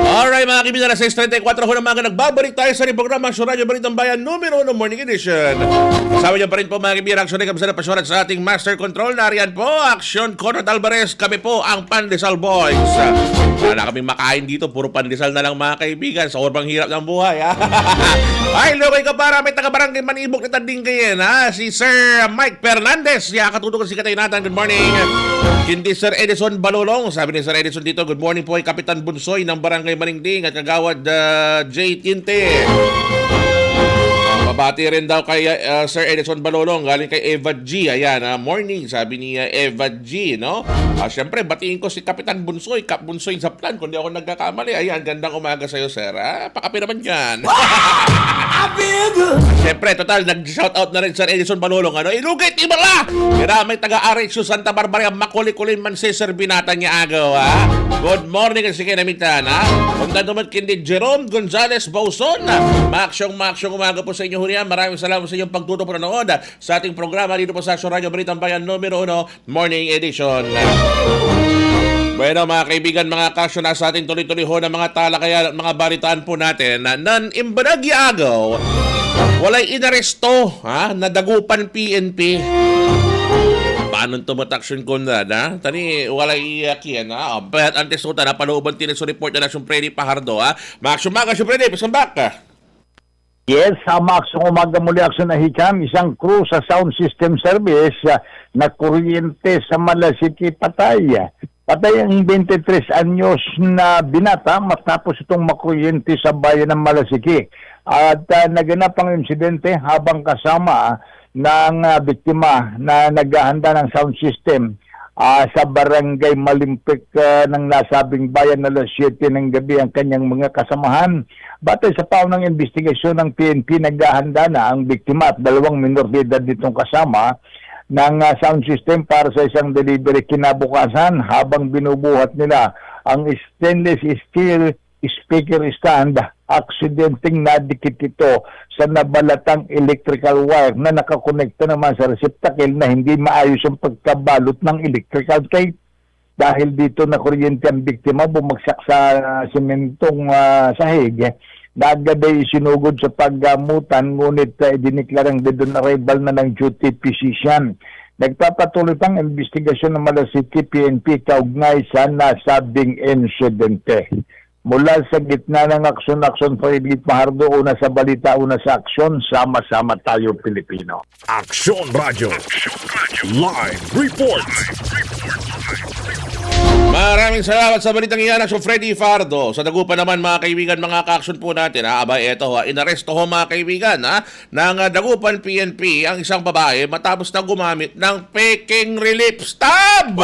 Alright, mga kaibigan, alas sais treinta y cuatro ho ng umaga, nagbabalik tayo sa programa, Aksyon Radyo Balitang Bayan, numero uno, Morning Edition. Kasama niyo pa rin po, mga kaibigan, Aksyon Ray Kabsada Pasyonat sa ating Master Control. Nariyan po, Aksyon Conrad Alvarez, kami po ang Pandesal Boys. Wala kaming makain dito, puro pandesal na lang, mga kaibigan, sa sobrang hirap ng buhay, ha? Ay, lugay ka para may taga-barangay Manibok ni Tanding Kayen, ha? Si Sir Mike Fernandez, ya katutukan si Katay Nathan. Good morning. Kindi Sir Edison Balolong, sabi ni Sir Edison dito, "Good morning po kay Kapitan Bunsoy ng Barangay Maningding at Kagawad, ah, J Tinte." Mabati rin daw kay, ah, Sir Edison Balolong, galing kay Eva G. Ayan, ah, morning, sabi ni, ah, Eva G, no? Ah, syempre, batiin ko si Kapitan Bunsoy, Kap Bunsoy Zaplan, kung di ako nagkakamali. Ayan, gandang umaga sa'yo, sir. Ah, pakape naman dyan. Siyempre, total, nag-shoutout na rin, Sir Edison Balolong, ano? Ilugay, Tibala! Kira may taga R X U Santa Barbara, makuli-kulin man si Sir Binata niya agaw, ha? Good morning, at sige, namitan, ha? Punta naman kindi Jerome Gonzalez Bauson. Maksyong, maksyong umaga po sa inyo, Julian. Maraming salamat sa inyong pagtutok panonood sa ating programa dito po sa Aksyon Radyo Balitang Bayan numero uno, Morning Edition. Bueno, mga kaibigan, mga kaksyon, nasa atin tuloy-tuloy ho ng mga talakayan at mga balitaan po natin na nan imbanag ya agaw, walay inaresto, ha, na dagupan P N P. Paano to mataksyon, Conrad, ha? Tani, walay iyakian, ha? O, bet antes ko ta, napalooban tinin so report na Aksyon Freddy Pahardo, ha? Mga Aksyon Maga, Aksyon Freddy, welcome back. Yes, sa Max, umaga muli, Aksyon Ahikam, isang crew sa sound system service, ah, na kuryente sa Malasiki patay. Patay ang twenty-three anyos na binata matapos itong makuryente sa bayan ng Malasiki. At, ah, naganap ang insidente habang kasama ng, ah, biktima na naghahanda ng sound system, ah, sa Barangay Malimpik, ah, ng nasabing bayan alas siyete ng gabi ang kanyang mga kasamahan. Batay sa paunang imbestigasyon ng P N P, naghahanda na ang biktima at dalawang minor de edad nitong kasama ng, ah, sound system para sa isang delivery kinabukasan habang binubuhat nila ang stainless steel speaker stand. Aksidenteng nadikit ito sa nabalatang electrical wire na nakakonekta naman sa reseptakel na hindi maayos ang pagkabalot ng electrical tape. Dahil dito, nakuryente ang biktima, bumagsak sa simentong, ah, sahig. Agad ay isinugod sa paggamutan, ngunit, ah, idiniklarang dead on arrival na ng duty physician. Nagpapatuloy pang imbestigasyon ng Malasiki P N P kaugnay sa nasabing insidente. Mula sa gitna ng aksyon-aksyon, Freddy Pahardo, una sa balita, una sa aksyon, sama-sama tayo, Pilipino. Aksyon Radyo. Live report. Maraming salamat sa balitang iyan, Aksyon Freddy Fajardo. Sa Dagupan naman, mga kaibigan, mga kaaksyon po natin, ha? Abay, eto, ha? Inaresto ho, mga kaibigan, ha? Ng, ah, Dagupan P N P ang isang babae matapos na gumamit ng peking relief stub.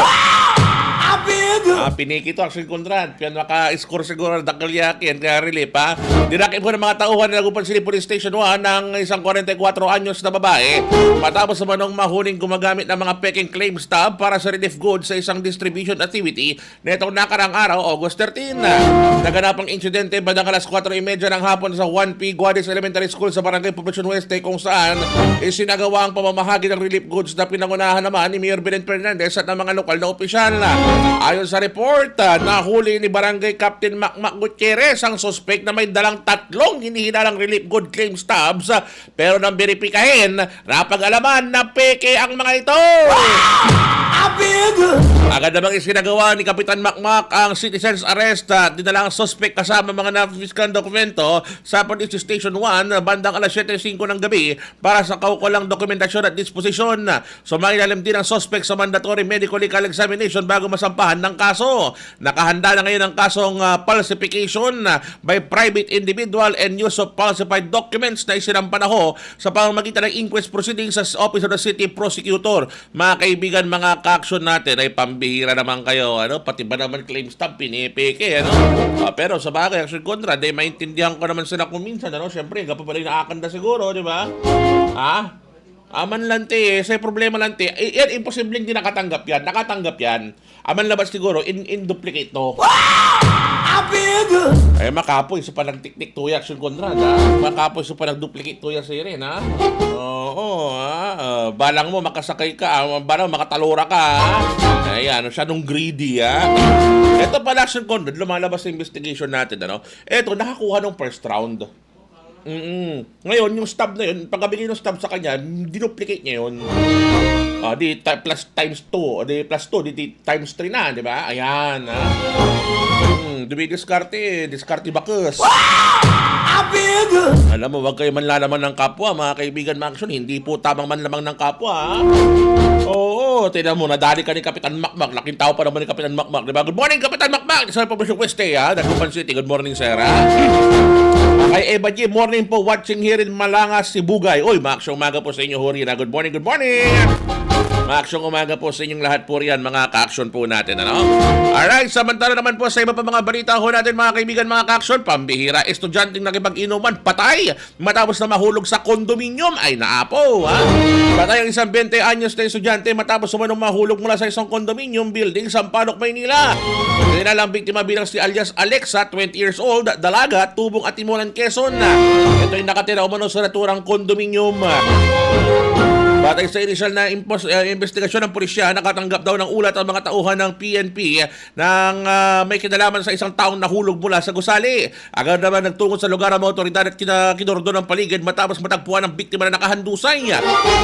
Ah, piniki to, Aksyon Conrad. Pian maka-score siguro, dakel ya akin, kaya relief, ha? Dinakip ho ng mga tauhan ng Dagupan City Police Station one ang isang kwarenta y kuatro anyos na babae matapos naman ng mahuling gumagamit ng mga peking claim stub para sa relief goods sa isang distribution activity netong nakaraang araw, August thirteen. Naganap ang insidente bandang alas kuwatro y media ng hapon sa Juan P. Guadis Elementary School sa Barangay Poblacion Oeste, kung saan isinagawa ang pamamahagi ng relief goods na pinangunahan naman ni Mayor Belen Fernandez at ng mga lokal na opisyal. Ayon sa report, ah, nahuli ni Barangay Captain Macmac Gutierrez ang suspek na may dalang tatlong hinihinalang relief good claim stubs, ah, pero nang beripikahin, napag-alaman na peke ang mga ito. Agad namang isinagawa ni Kapitan Macmac ang citizen's arrest at dinala ang suspek kasama mga nabiskan dokumento sa Police Station one bandang alas siyete singko ng gabi para sa kaukulang dokumentasyon at disposisyon. Sumailalim din ang suspek sa mandatory medical legal examination bago masampahan ng kaso. Nakahanda na ngayon ang kasong, ah, falsification, ah, by private individual and use of falsified documents na isinampa na ho sa pamamagitan ng inquest proceedings sa Office of the City Prosecutor. Mga kaibigan, mga kaaksyon natin, ay pambihira naman kayo, ano? Pati ba naman claim stub, pinipeke, ano? Ah, pero sa bagay, Aksyon Conrad, eh, maintindihan ko naman sila kung minsan, ano? Siyempre, gapo pala yung akin na siguro, di ba? Ha? Aman lang, te, eh. Sa problema lang, te. Eh, yan, imposibleng di nakatanggap yan. Nakatanggap yan. Aman labat siguro, in, in duplicate to. Ay, makapoy so panagtiktik to ya, Action Conrad, ha? Makapoy so panagduplicate to ya, sirin, ha? Oo, ha? Ah, balang mo, makasakay ka, ah, balang makatalora ka, ha? Ayan, ano siya, nung greedy, ha? Ito pala, Action Conrad, lumalabas sa investigation natin, ano? Ito, nakakuha nung first round. Mm. Ngayon, yung stub na yun, pagkabigay ng stub sa kanya, dinuplicate niya yun. Ah, di ti-, plus times two, o di plus two, di, di times three na, di ba? Ayan, ha? Hmm, dumidiskarte, diskarte bakes. Alam mo, wag kayo manlalamang ng kapwa, mga kaibigan, mga aksyon. Hindi po tamang manlamang ng kapwa, ha? Oo, tignan mo, nadali ka ni Kapitan Makmak. Laking tao pa naman ni Kapitan Makmak, di ba? Good morning, Kapitan Makmak! Sa Provincial West, eh, ha? Dagupan City, good morning, sir, ha? Kay Eva G, morning po, watching here in Malanga, Sibugay. Oy, maaksyong umaga po sa inyo, ho, riyan, ha? Good morning, good morning! Maaksyong umaga po sa inyong lahat po riyan, mga ka-action po natin, ano? Alright, samantala naman po sa iba pa mga balita ho natin, mga kaibigan, mga ka-action, pambihira, estudyanteng nakipag-inuman, patay matapos na mahulog sa kondominium. Ay, naapo, ha? Patay ang isang twenty anyos na estudyante matapos umanong mahulog mula sa isang condominium building, Sampaloc, Maynila. Kinilalang biktima bilang si alias Alexa, twenty years old, dalaga, tubong Atimonan, Quezon. Ito'y nakatira umano sa naturang kondominium. Batay sa inisyal na impos-, eh, investigasyon ng pulisya, nakatanggap daw ng ulat ang mga tauhan ng P N P nang, ah, may kinalaman sa isang taong nahulog mula sa gusali. Agad naman nagtungo sa lugar ang mga otoridad at kina-, kinordon ang paligid matapos matagpuan ang biktima na nakahandusay.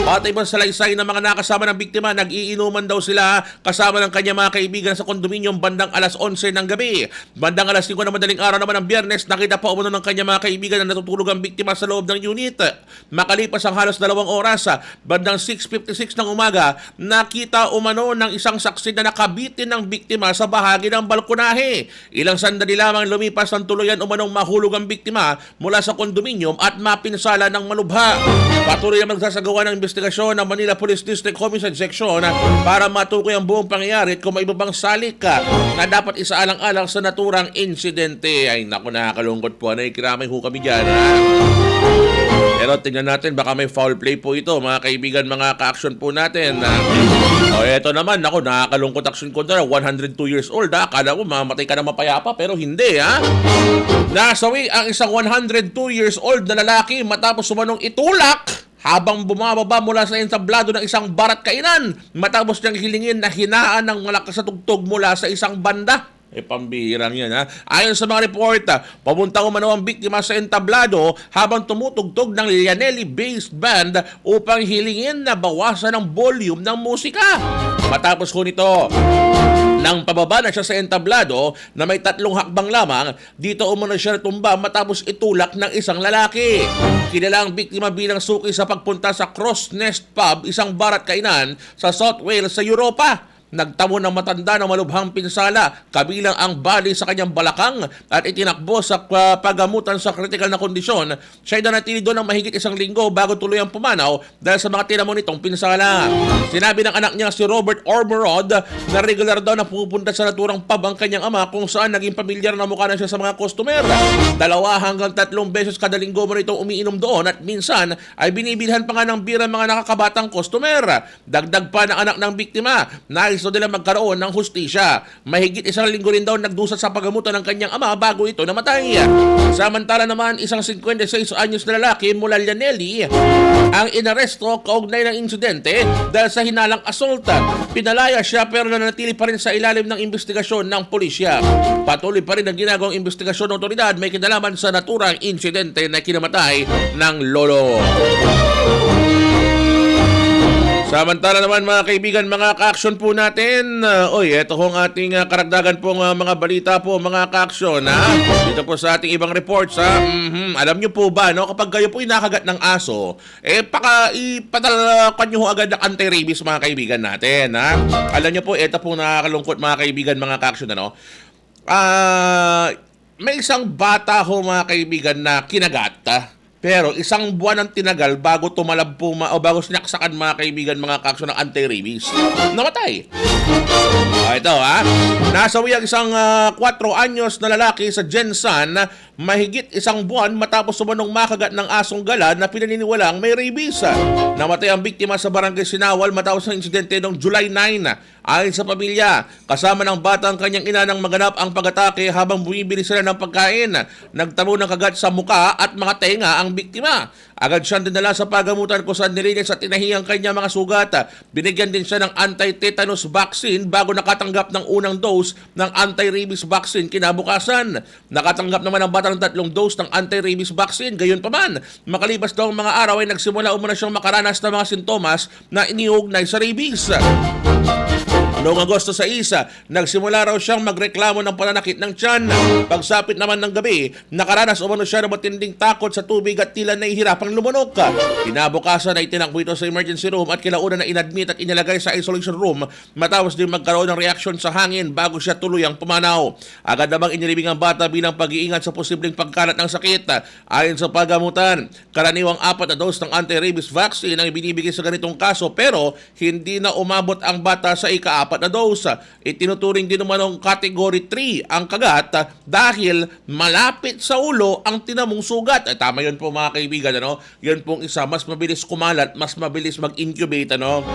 Batay pa sa salaysay ng mga nakasama ng biktima, nag-iinuman daw sila kasama ng kanyang mga kaibigan sa kondominium bandang alas onse ng gabi. Bandang alas singko ng madaling araw naman ng Biyernes, nakita pa umano ng kanyang mga kaibigan na natutulog ang biktima sa loob ng unit. Makalipas ang halos dalawang oras, bandang six fifty-six ng umaga, nakita umano ng isang saksi na nakabitin ang biktima sa bahagi ng balkonahe. Ilang sandali lamang lumipas nang tuluyan umanong mahulog ang biktima mula sa kondominium at mapinsala ng malubha. Patuloy ang magsasagawa ng investigasyon ng Manila Police District Homicide Section para matukoy ang buong pangyayari at kung may iba pang salik na dapat isaalang-alang sa naturang insidente. Ay, naku, nakakalungkot po. Ano, ikiramay ho kami dyan, ha? Pero tingnan natin, baka may foul play po ito, mga kaibigan, mga ka-action po natin, ha? O, eto naman, naku, nakakalungkot, Action Contra, one hundred two years old, ha? Akala mo, mamatay ka na mapayapa, pero hindi, ha? Nasawi ang isang one hundred two years old na lalaki matapos umanong itulak habang bumababa mula sa entablado ng isang barat kainan matapos niyang hilingin na hinaan ng malakas na tugtog mula sa isang banda. Eh, pambihirang yan, ha? Ayon sa mga report, ah, papunta umano ang biktima sa entablado habang tumutugtog ng Llanelli Based Band upang hilingin na bawasan ang volume ng musika. Matapos ho nito, nang pababa na siya sa entablado na may tatlong hakbang lamang, dito umano siya natumba matapos itulak ng isang lalaki. Kilala ang biktima bilang suki sa pagpunta sa Cross Nest Pub, isang barat kainan sa South Wales sa Europa. Nagtamo ng matanda na malubhang pinsala, kabilang ang bali sa kanyang balakang at itinakbo sa, ah, pagamutan sa kritikal na kondisyon. Siya'y nanatili doon ng mahigit isang linggo bago tuluyang pumanaw dahil sa mga tinamo nitong pinsala. Sinabi ng anak niya, si Robert Ormerod, na regular daw na pumupunta sa naturang pub ang kanyang ama, kung saan naging pamilyar na mukha na siya sa mga customer. Dalawa hanggang tatlong beses kada linggo mo itong umiinom doon at minsan ay binibilhan pa nga ng beer ang mga nakakabatang customer. Dagdag pa ng anak ng biktima, nais daw nila magkaroon ng hustisya. Mahigit isang linggo rin daw nagdusa sa pagamutan ng kanyang ama bago ito namatay. Samantala naman, isang singkwenta y seis anyos na lalaki mula Llanelli ang inaresto kaugnay ng insidente dahil sa hinalang assault. Pinalaya siya pero nanatili pa rin sa ilalim ng investigasyon ng pulisya. Patuloy pa rin ang ginagawang investigasyon ng otoridad may kinalaman sa naturang insidente na kinamatay ng lolo. Samantala naman, mga kaibigan, mga ka-action po natin, ah, oy, eto hong ating, ah, karagdagan pong, ah, mga balita po, mga ka-action, ha? Dito po sa ating ibang reports, ha? Mhm. Alam nyo po ba, no, kapag kayo po'y nakagat ng aso, eh, paka-, ipadala nyo ho agad ang anti-rabies, mga kaibigan natin, ha? Alam nyo po, eto pong nakakalungkot, mga kaibigan, mga ka-action, ano? Ah, may isang bata ho, mga kaibigan, na kinagat, ah, Pero isang buwan ang tinagal bago tumalab po ma-, o bago sinaksakan, mga kaibigan, mga kaaksyon, ng anti-rabies. Namatay. Ah, ito, ha. Nasawi ang isang, ah, kwatro anyos na lalaki sa Gensan, mahigit isang buwan matapos umanong makagat ng asong gala na pinaniniwalaang may rabies. Namatay ang biktima sa Barangay Sinawal matapos ng insidente noong July nine. Ayon sa pamilya, kasama ng bata ang kanyang ina nang maganap ang pag-atake habang bumibili sila ng pagkain. Nagtamo ng kagat sa muka at mga tenga ang biktima. Agad siyang dinala sa pagamutan kung saan nilinis at tinahi ang kanyang mga sugat. Binigyan din siya ng anti-tetanus vaccine bago nakatanggap ng unang dose ng anti-rabies vaccine kinabukasan. Nakatanggap naman ang bata ng tatlong dose ng anti-rabies vaccine. Gayunpaman, makalipas daw ang mga araw ay nagsimula umano siyang makaranas ng mga sintomas na iniuugnay sa rabies. Noong Agosto sais, nagsimula raw siyang magreklamo ng pananakit ng tiyan. Pagsapit naman ng gabi, nakaranas umano siya ng matinding takot sa tubig at tila nahihirapang lumunok. Kinabukasan ay itinakbo ito sa emergency room at kinaunan na inadmit at inilagay sa isolation room matapos din magkaroon ng reaksyon sa hangin bago siya tuluyang pumanaw. Agad namang inilibing ang bata bilang pag-iingat sa posibleng pagkalat ng sakit. Ayon sa pagamutan, karaniwang apat na dose ng anti-rabies vaccine ang ibinibigay sa ganitong kaso, pero hindi na umabot ang bata sa ikaapat na dose. Itinuturing din umanong category three ang kagat dahil malapit sa ulo ang tinamong sugat. Eh, tama yun po, mga kaibigan, ano? Yun pong isa, mas mabilis kumalat, mas mabilis mag-incubate, ano?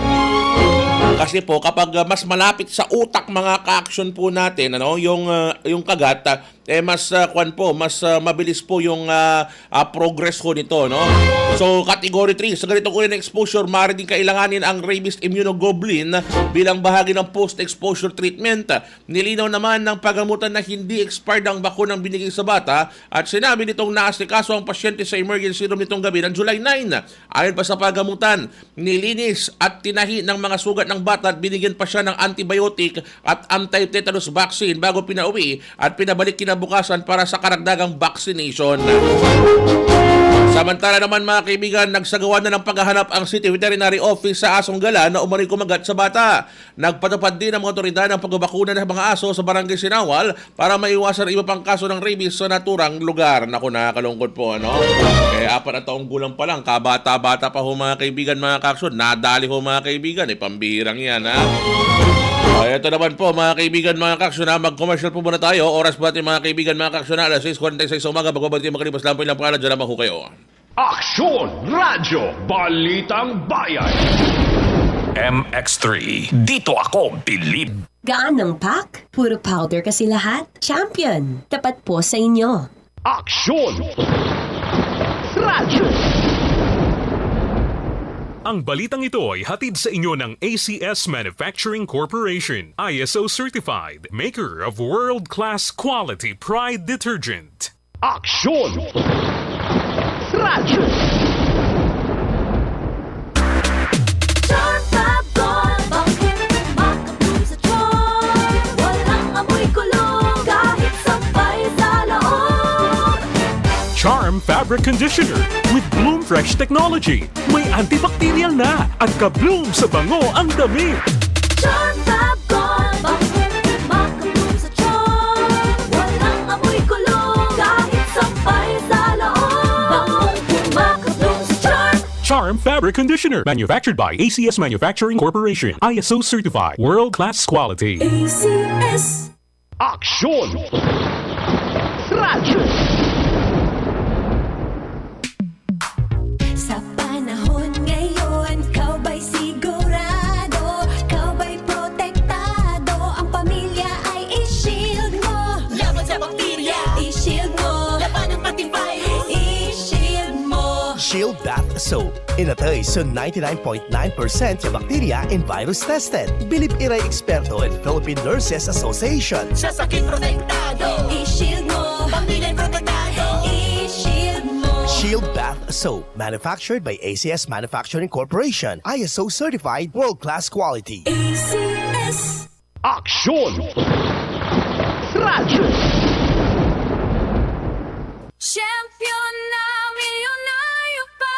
Kasi po, kapag, ah, mas malapit sa utak, mga ka-action po natin, ano, yung, ah, yung kagat, ah, eh, mas, ah, kwan po, mas, ah, mabilis po yung, ah, ah, progress ho nito, no? So, category three, sa ganitong uri ng exposure, maaari din kailanganin ang rabies immunoglobulin bilang bahagi ng post-exposure treatment. Nilinaw naman ng pagamutan na hindi expired ang bakunang binigay sa bata at sinabi nitong naasikaso ang pasyente sa emergency room nitong gabi ng July nine. Ayon pa sa pagamutan, nilinis at tinahi ng mga sugat ng bata at binigyan pa siya ng antibiotic at anti-tetanus vaccine bago pinauwi at pinabalik kinabukasan para sa karagdagang vaccination. Samantala naman, mga kaibigan, nagsagawa na ng paghahanap ang City Veterinary Office sa asong gala na umano'y kumagat sa bata. Nagpatupad din ang mga otoridad ng pagbabakuna ng mga aso sa Barangay Sinawal para maiwasan ang iba pang kaso ng rabies sa naturang lugar. Naku, nakakalungkot po, ano? Eh, apat na taong gulang pa lang, kabata-bata pa ho, mga kaibigan, mga kaaksyon. Nadali ho, mga kaibigan, eh, pambihirang yan, ha? O, eto naman po, mga kaibigan, mga kaaksyon, ha? Mag-commercial po muna tayo. Oras po natin, mga kaibigan, mga kaaksyon, ha? Alas sais kuwarenta y seis sa umaga. Magbabalik tayo makalipas lang po ilang pangalan. Diyan lamang ho kayo. Aksyon Radyo, Balitang Bayan. M X three, dito ako bilib. Gaan ng pak? Puro powder kasi lahat? Champion, tapat po sa inyo. Aksyon Radyo. Ang balitang ito ay hatid sa inyo ng A C S Manufacturing Corporation, I S O certified, maker of world-class quality Pride detergent. Aksyon! Radyo! Charm Fab Gold, bangkit, makabloom sa charm. Walang amoy kulog, kahit sabay sa loob. Charm Fabric Conditioner with Bloom Fresh Technology. May antibacterial na at ka-bloom sa bango ang damit. Charm Fab Gold, bangkit, makabloom sa charm. Walang amoy kulog, kahit sampay sa loob. Bangong makabloom sa charm. Charm Fabric Conditioner, manufactured by A C S Manufacturing Corporation, I S O certified, world-class quality. A C S. Aksyon! Radyo! Sa panahon ngayon, ikaw ba'y sigurado? Ikaw ba'y protektado? Ang pamilya ay i-shield mo. Laban sa bakterya. I-shield mo. Labanan pati virus. I-shield mo. Shield Bath Soap. Inatey so ninety-nine point nine percent ya bakterya and virus tested. Bilib iray eksperto ed Philippine Nurses Association. Sa sakit protektado. I-shield mo. Pamilya protektado. I-shield mo. Shield Bath Soap, manufactured by A C S Manufacturing Corporation, I S O certified, world-class quality. A C S. Aksyon! Radyo! Champion na milyonario ka.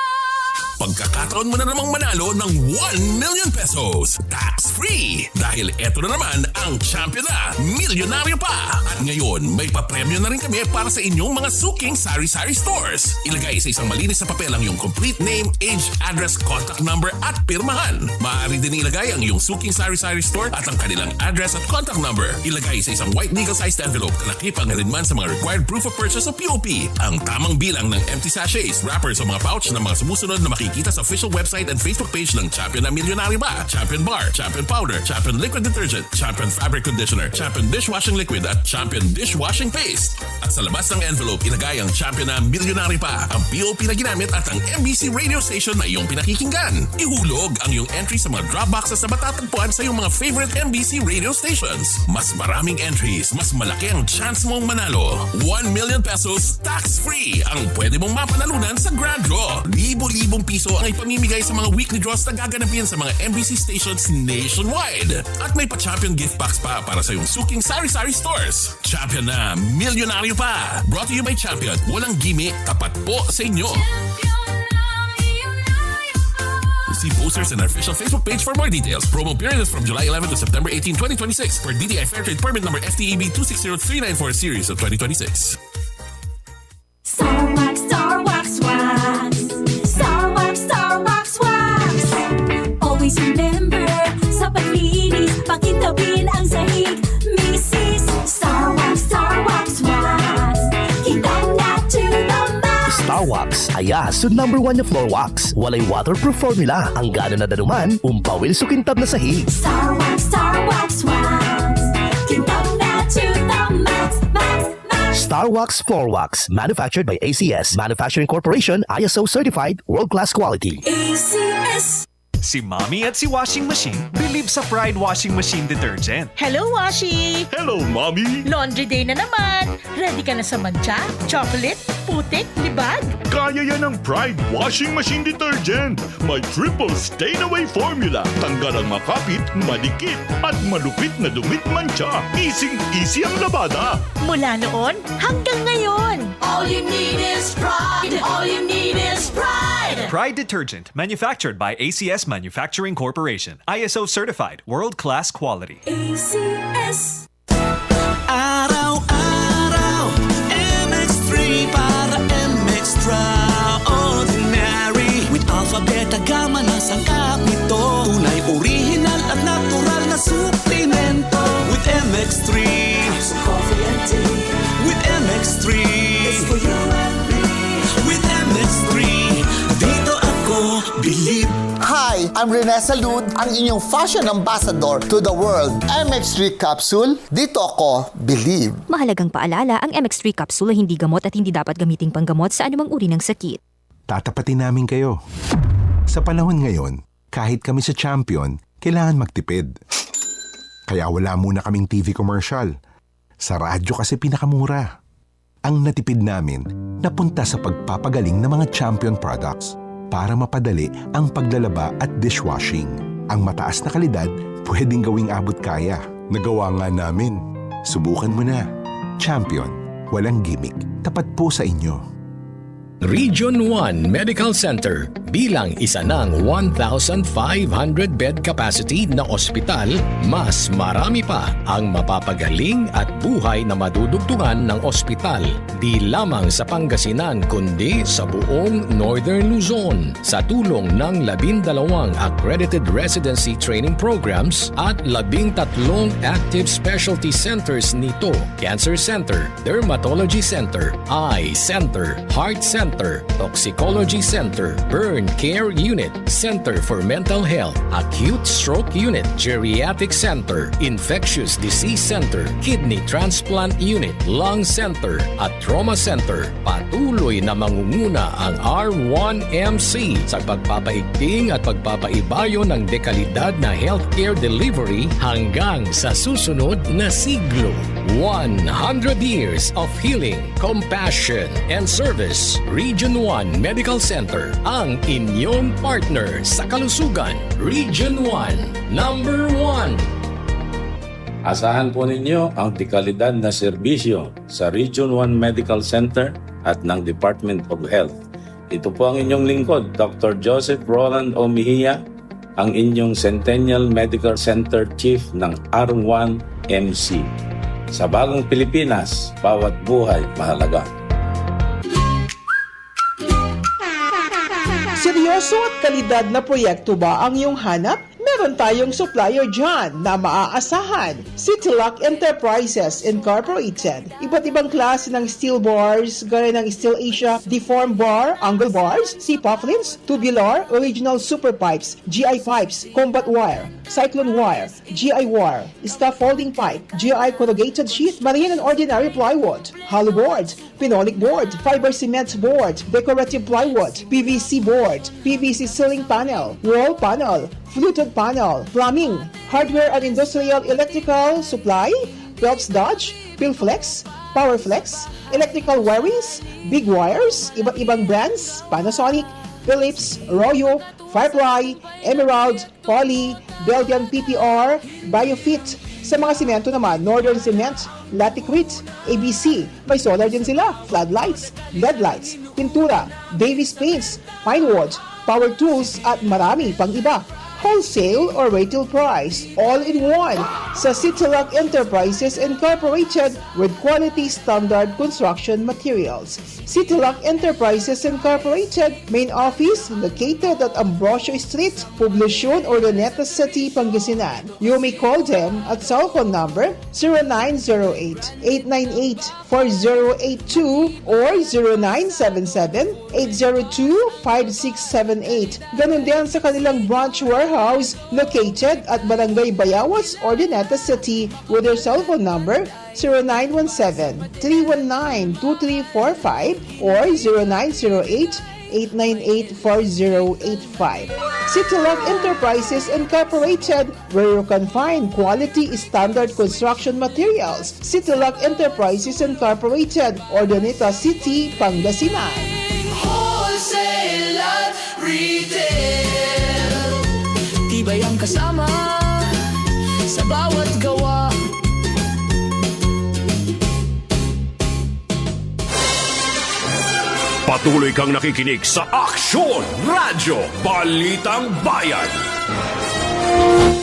Pagkakat Taon mo na namang manalo ng one million pesos tax-free. Dahil eto na naman ang Champion na Milyonaryo Pa. At ngayon, may papremyo na rin kami para sa inyong mga suking sari-sari stores. Ilagay sa isang malinis na papel ang iyong complete name, age, address, contact number at pirmahan. Maaari din ilagay ang iyong suking sari-sari store at ang kanilang address at contact number. Ilagay sa isang white legal-sized envelope na nakipangilid man sa mga required proof of purchase o P O P. Ang tamang bilang ng empty sachets, wrappers o mga pouch ng mga sumusunod na makikita sa official website and Facebook page ng Champion na Milyonaryo Pa, Champion Bar, Champion Powder, Champion Liquid Detergent, Champion Fabric Conditioner, Champion Dishwashing Liquid at Champion Dishwashing Paste. At sa labas ng envelope, ilagay ang Champion na Milyonaryo Pa, ang P O P na ginamit at ang M B C radio station na iyong pinakikinggan. Ihulog ang iyong entry sa mga drop boxes na matatagpuan sa iyong mga favorite M B C radio stations. Mas maraming entries, mas malaki ang chance mong manalo. One million pesos tax-free ang pwede mong mapanalunan sa grand draw. Libo-libong piso ang ipamimigay sa mga weekly draws na gaganapin sa mga M B C stations nationwide. At may pa-champion gift packs pa para sa iyong suking sari-sari stores. Champion na Milyonaryo Pa. Brought to you by Champion. Walang gimmick, tapat po sa inyo. See posters and our official Facebook page for more details. Promo period is from July eleven to September eighteen, twenty twenty-six, per D T I Fair Trade Permit number F T E B two six zero three nine four series of twenty twenty-six. Star Wax, Star Wax, Wax. Star Wax, Star Wax, Wax. Always remember, sa paglinis, pakintabin ang sahig. Misis, Star Wax, Star Wax, Wax. Kintab na to the max. Star Wax, aya so number one na floor wax. Walay waterproof formula. Anggano na danuman, ompawil so kintab na sahig. Star Wax, Star Wax, Wax. Kintab na to the max, max, max. Star Wax Floor Wax, manufactured by A C S Manufacturing Corporation, I S O certified, world-class quality. A C S. Si Mommy at si Washing Machine bilib sa Pride Washing Machine Detergent. Hello, Washi! Hello, Mommy! Laundry day na naman! Ready ka na sa mantsa, chocolate, putik, libag? Kaya yan ng Pride Washing Machine Detergent. May triple stain away formula. Tanggal ang makapit, madikit, at malupit na dumit mantsa. Easing-easy ang labada. Mula noon hanggang ngayon! All you need is pride. All you need is pride. Pride Detergent, manufactured by A C S Manufacturing Corporation. I S O certified, world-class quality. A C S. Araw-araw, M X three para M Extraordinary. With Alpha Beta Gamma na sangkap nito. Tunay original at natural na suplemento. With M X three. Capsule, coffee and tea. With M X three. It's for you and me. With M X three, dito ako bilib. Hi, I'm Rene Salud, ang inyong fashion ambassador to the world. M X three Capsule, dito ako bilib. Mahalagang paalala, ang M X three capsule ay hindi gamot at hindi dapat gamiting panggamot sa anumang uri ng sakit. Tatapatin namin kayo. Sa panahon ngayon, kahit kami sa Champion, kailangan magtipid. Kaya wala muna kaming T V commercial. Sa radyo kasi pinakamura. Ang natipid namin napunta sa pagpapagaling ng mga Champion products para mapadali ang paglalaba at dishwashing. Ang mataas na kalidad pwedeng gawing abot kaya. Nagawa nga namin. Subukan mo na. Champion. Walang gimmick. Tapat po sa inyo. Region one Medical Center. Bilang isa ng one thousand five hundred bed capacity na ospital, mas marami pa ang mapapagaling at buhay na madudugtungan ng ospital, di lamang sa Pangasinan kundi sa buong Northern Luzon. Sa tulong ng labindalawang accredited residency training programs at labing tatlong active specialty centers nito, Cancer Center, Dermatology Center, Eye Center, Heart Center, Toxicology Center, Burn Care Unit, Center for Mental Health, Acute Stroke Unit, Geriatric Center, Infectious Disease Center, Kidney Transplant Unit, Lung Center, at Trauma Center. Patuloy na mangunguna ang R one M C sa pagpapaigting at pagpapaibayo ng dekalidad na healthcare delivery hanggang sa susunod na siglo. One hundred years of healing, compassion, and service. Region one Medical Center, ang inyong partner sa kalusugan. Region one, number one. Asahan po ninyo ang dekalidad na serbisyo sa Region one Medical Center at ng Department of Health. Ito po ang inyong lingkod, Doktor Joseph Roland O. Mejia, ang inyong Centennial Medical Center Chief ng R one M C. Sa bagong Pilipinas, bawat buhay mahalaga. Seryoso at kalidad na proyekto ba ang iyong hanap? Meron tayong supplier dyan na maaasahan. Citilock Enterprises Incorporated. Iba't ibang klase ng steel bars, gaya ng Steel Asia Deform Bar, Angle Bars, C-Pufflins, Tubular, Original Super Pipes, G I Pipes, Combat Wire, Cyclone Wire, G I Wire, Scaffolding Pipe, G I Corrugated Sheet, Marine and Ordinary Plywood, Hollow Board, Phenolic Board, Fiber Cement Board, Decorative Plywood, P V C Board, P V C Ceiling Panel, Wall Panel, Fluted Panel, Plumbing, Hardware and Industrial Electrical Supply, Phelps Dodge, Pilflex, Powerflex, Electrical Wirings, Big Wires, iba't ibang brands, Panasonic, Philips, Royo, Firefly, Emerald, Poly, Belgian P P R, Biofit. Sa mga semento naman, Northern Cement, Laticrete, A B C. May solar din sila, floodlights, L E D lights, pintura, Davis paints, pine wood, power tools, at marami pang iba. Wholesale or retail price, all in one. Sa Citilock Enterprises Incorporated with quality standard construction materials. Citilock Enterprises Incorporated, main office located at Ambrosio Street, Poblacion, Urdaneta City, Pangasinan. You may call them at cellphone number zero nine zero eight, eight nine eight, four zero eight two or zero nine seven seven, eight zero two, five six seven eight. Ganun din sa kanilang branch warehouse located at Barangay Bayawas, Urdaneta City, with their cellphone number zero nine one seven, three one nine, two three four five or zero nine zero eight, eight nine eight, four zero eight five. Citilock Enterprises Incorporated, where you can find quality standard construction materials. Citilock Enterprises Incorporated, Urdaneta City, Pangasinan. Wholesale at retail. Tibay ang kasama sa bawat gawa. Patuloy kang nakikinig sa Aksyon Radyo Balitang Bayan.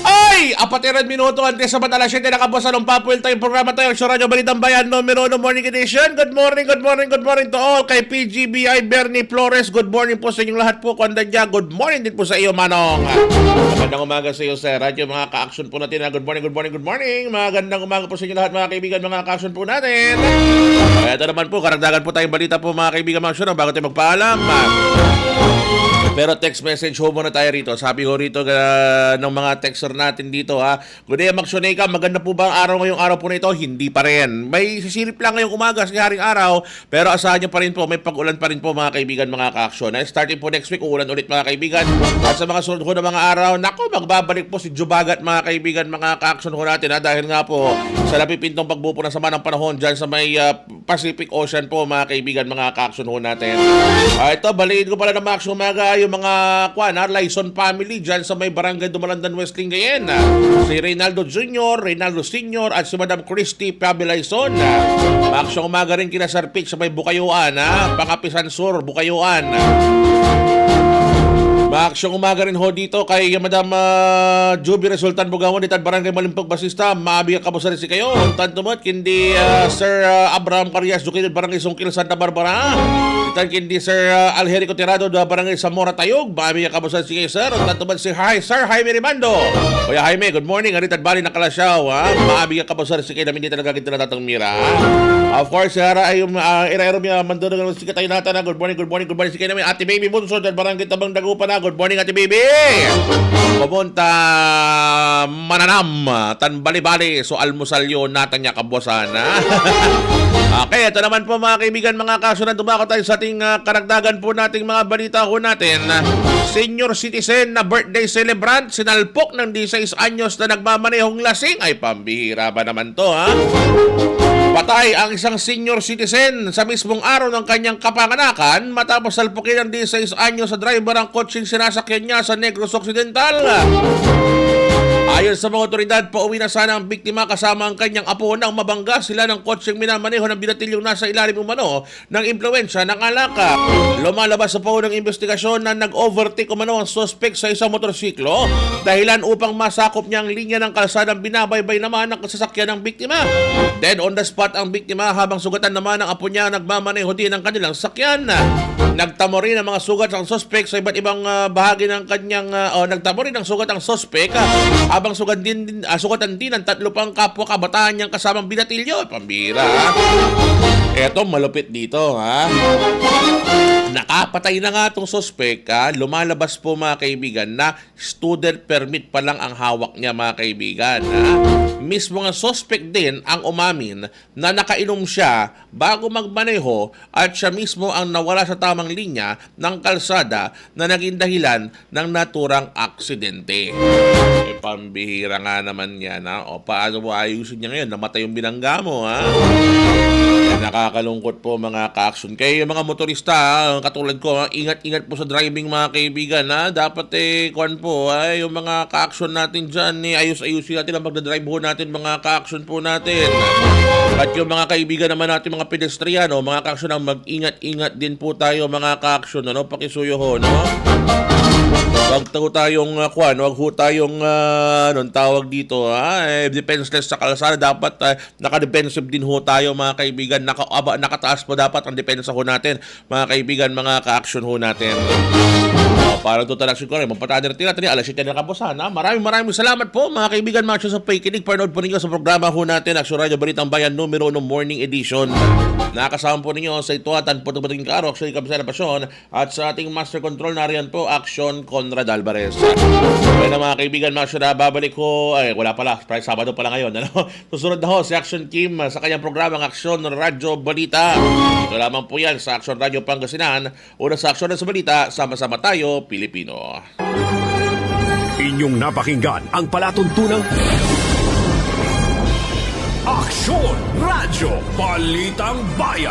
Ay! Apat iran minuto antes sa alas siyete na kabuasan, papuwil tayo programa tayo, Aksyon Radyo Balitang Bayan, numero uno Morning Edition. Good morning, good morning, good morning to all. Kay P G B I Bernie Flores, good morning po sa inyong lahat po. Kuan da dia, good morning din po sa iyo, Manong. Magandang umaga sa iyo, sir. Radyo, mga ka-action po natin, ha? Good morning, good morning, good morning. Magandang umaga po sa inyo lahat, mga kaibigan, mga ka-action po natin. Ay, ito naman po, karagdagan po tayong balita po, mga kaibigan, mga action, bago tayo magpaalam. Pero text message ho muna tayo rito. Sabi ho rito, ah, ng mga texter natin dito, ha. Good day, Max Shoneca. Maganda po ba ang araw ngayong araw po na ito? Hindi pa rin. May sisirip lang ngayong umaga, sa haring araw. Pero asahan nyo pa rin po, may pag-ulan pa rin po, mga kaibigan, mga ka-action. Eh, starting po next week, uulan ulit, mga kaibigan. At sa mga sunod ho na mga araw, nako, magbabalik po si Jubagat, mga kaibigan, mga ka-action ho natin, ha, dahil nga po sa napipintong pagbuo po ng sama ng panahon dyan sa may, ah, Pacific Ocean po, mga kaibigan, mga ka-action ho natin. Ah, ito, baliin ko pala ng mga action umaga, yung mga, kwan, ha, Laison family dyan sa may barangay Dumalandan West, Lingayen. Ah, si Reynaldo Junior, Reynaldo Senior, at si Madam Christy Pabilaison. Ah, maaksyong umaga rin kina Sir Pete sa may Bukayoan, ha? Pangapisan Sur, Bukayoan. Maaksyong umaga rin ho dito kay Madam, ah, Juby Resultan Bugawan, itad Barangay Malimpog, Basista. Maabi a kabuasan si kayo. Ontan to met, kindi, ah, Sir, ah, Abraham Carias, located Barangay Sungkil, Santa Barbara. Itan kindi Sir, ah, Alherico Tirado, da Barangay Zamora, Tayug. Maabi a kabuasan si kayo, sir. Ontan to met si Hi-, Sir Jaime Rimando. Kuya Jaime, good morning. Aritad Bali na Kalasyaw, ha? Maabi a kabuasan si kayo, namin di talaga kita natatang mira, ha? Of course, Sir, ay, um, ah, ira-ira mi, ah, mandurog ang sikatayo natan, ha? Good morning, good morning, good morning. Si kayo namin, Ate Baby Bunso, dan Barangay Tabang Dagupan, ha? Good morning, Ate Baby. Pumunta, mananam, ah, tan bali-bali, so almusal yo, natan ya kabuasan, ha? Okay, ito naman po, mga kaibigan, mga kasunod, tumako tayo sa ating, ah, karagdagan po nating mga balita ho natin. Senior citizen na birthday celebrant, sinalpok ng dieciséis anyos na nagmamanehong lasing. Ay, pambihira ba naman to, ha? Patay ang isang senior citizen sa mismong araw ng kanyang kapanganakan matapos salpukin ng dieciséis anyos na driver ang kotseng sinasakyan niya sa Negros Occidental. Ay, Sa mga otoridad, pauwi na sana ang biktima kasama ang kanyang apo nang mabangga sila ng kotseng minamaneho ng binatilyong nasa ilalim umano ng impluwensya ng alak. Lumalabas sa paunang imbestigasyon na nag-overtake umano ang suspek sa isang motorsiklo, dahilan upang masakop niya ang linya ng kalsadang binabaybay naman ng sasakyan ng biktima. Dead on the spot ang biktima habang sugatan naman ang apo niya, nagmamaneho din ang kanilang sakyan. Nagtamo rin ang mga sugat ang suspek sa iba't ibang, ah, bahagi ng kanyang, ah, o, nagtamo rin ang sugat ang suspek, ah, habang sugat din, ah, sugatan din ang tatlo pang kapwa kabataan niyang kasamang binatilyo. Pambira, ha? Eto, malupit dito, ha? Nakapatay na nga tong suspek, ha? Lumalabas po, mga kaibigan, na student permit pa lang ang hawak niya, mga kaibigan, ha? Mismo nga suspek din ang umamin na nakainom siya bago magmaneho at siya mismo ang nawala sa tamang linya ng kalsada na naging dahilan ng naturang aksidente. Eh, pambihira nga naman yan, ha? O, paano mo ayusin niya ngayon? Namatay yung binangga mo, ha? Yan, nakakalungkot po, mga ka-action. Kaya yung mga motorista, ha, katulad ko, ha, ingat-ingat po sa driving, mga kaibigan, ha? Dapat, eh, kwan po, ha? Yung mga ka-action natin dyan, eh, ayos-ayusin natin ang pagdadrive ho natin, mga ka-action po natin. At yung mga kaibigan naman natin, mga pedestriano, mga ka-action, ang mag-ingat-ingat din po tayo, mga ka-action, ano, pakisuyo ho, no? Wag to tayong, ah, kwan, wag ho tayong, ah, anong tawag dito, ha? Eh, defenseless sa kalsada. Dapat, ah, naka-defensive din ho tayo, mga kaibigan. Naka-, aba-, nakataas po dapat ang depensa ho natin, mga kaibigan, mga ka-action ho natin. Oh, para total action ko rin, magpatadir tira, tira, alas siyete na kapusan, ha? Maraming, maraming salamat po, mga kaibigan, mga action sa pakikinig. Panood po ninyo sa programa ho natin, Action Radio Balitang Bayan, numero uno morning edition. Nakasama po ninyo sa ito at ang puto-puting karo, Action Kabisaya na Pasyon, at sa ating master control, nariyan po, Action Conrad Alvarez. Kaya na, mga kaibigan, mga action, babalik ko, ay, wala pala, Sabado pala ngayon, ano? Susunod na ho si Action Kim, ah, sa kanyang programang Action Radyo Balita. Ito lamang po yan sa Action Radyo Pangasinan, una sa aksyon at sa balita, sama-sama tayo, Pilipino. Inyong napakinggan ang palatuntunan. Action Radyo Balitang Bayan.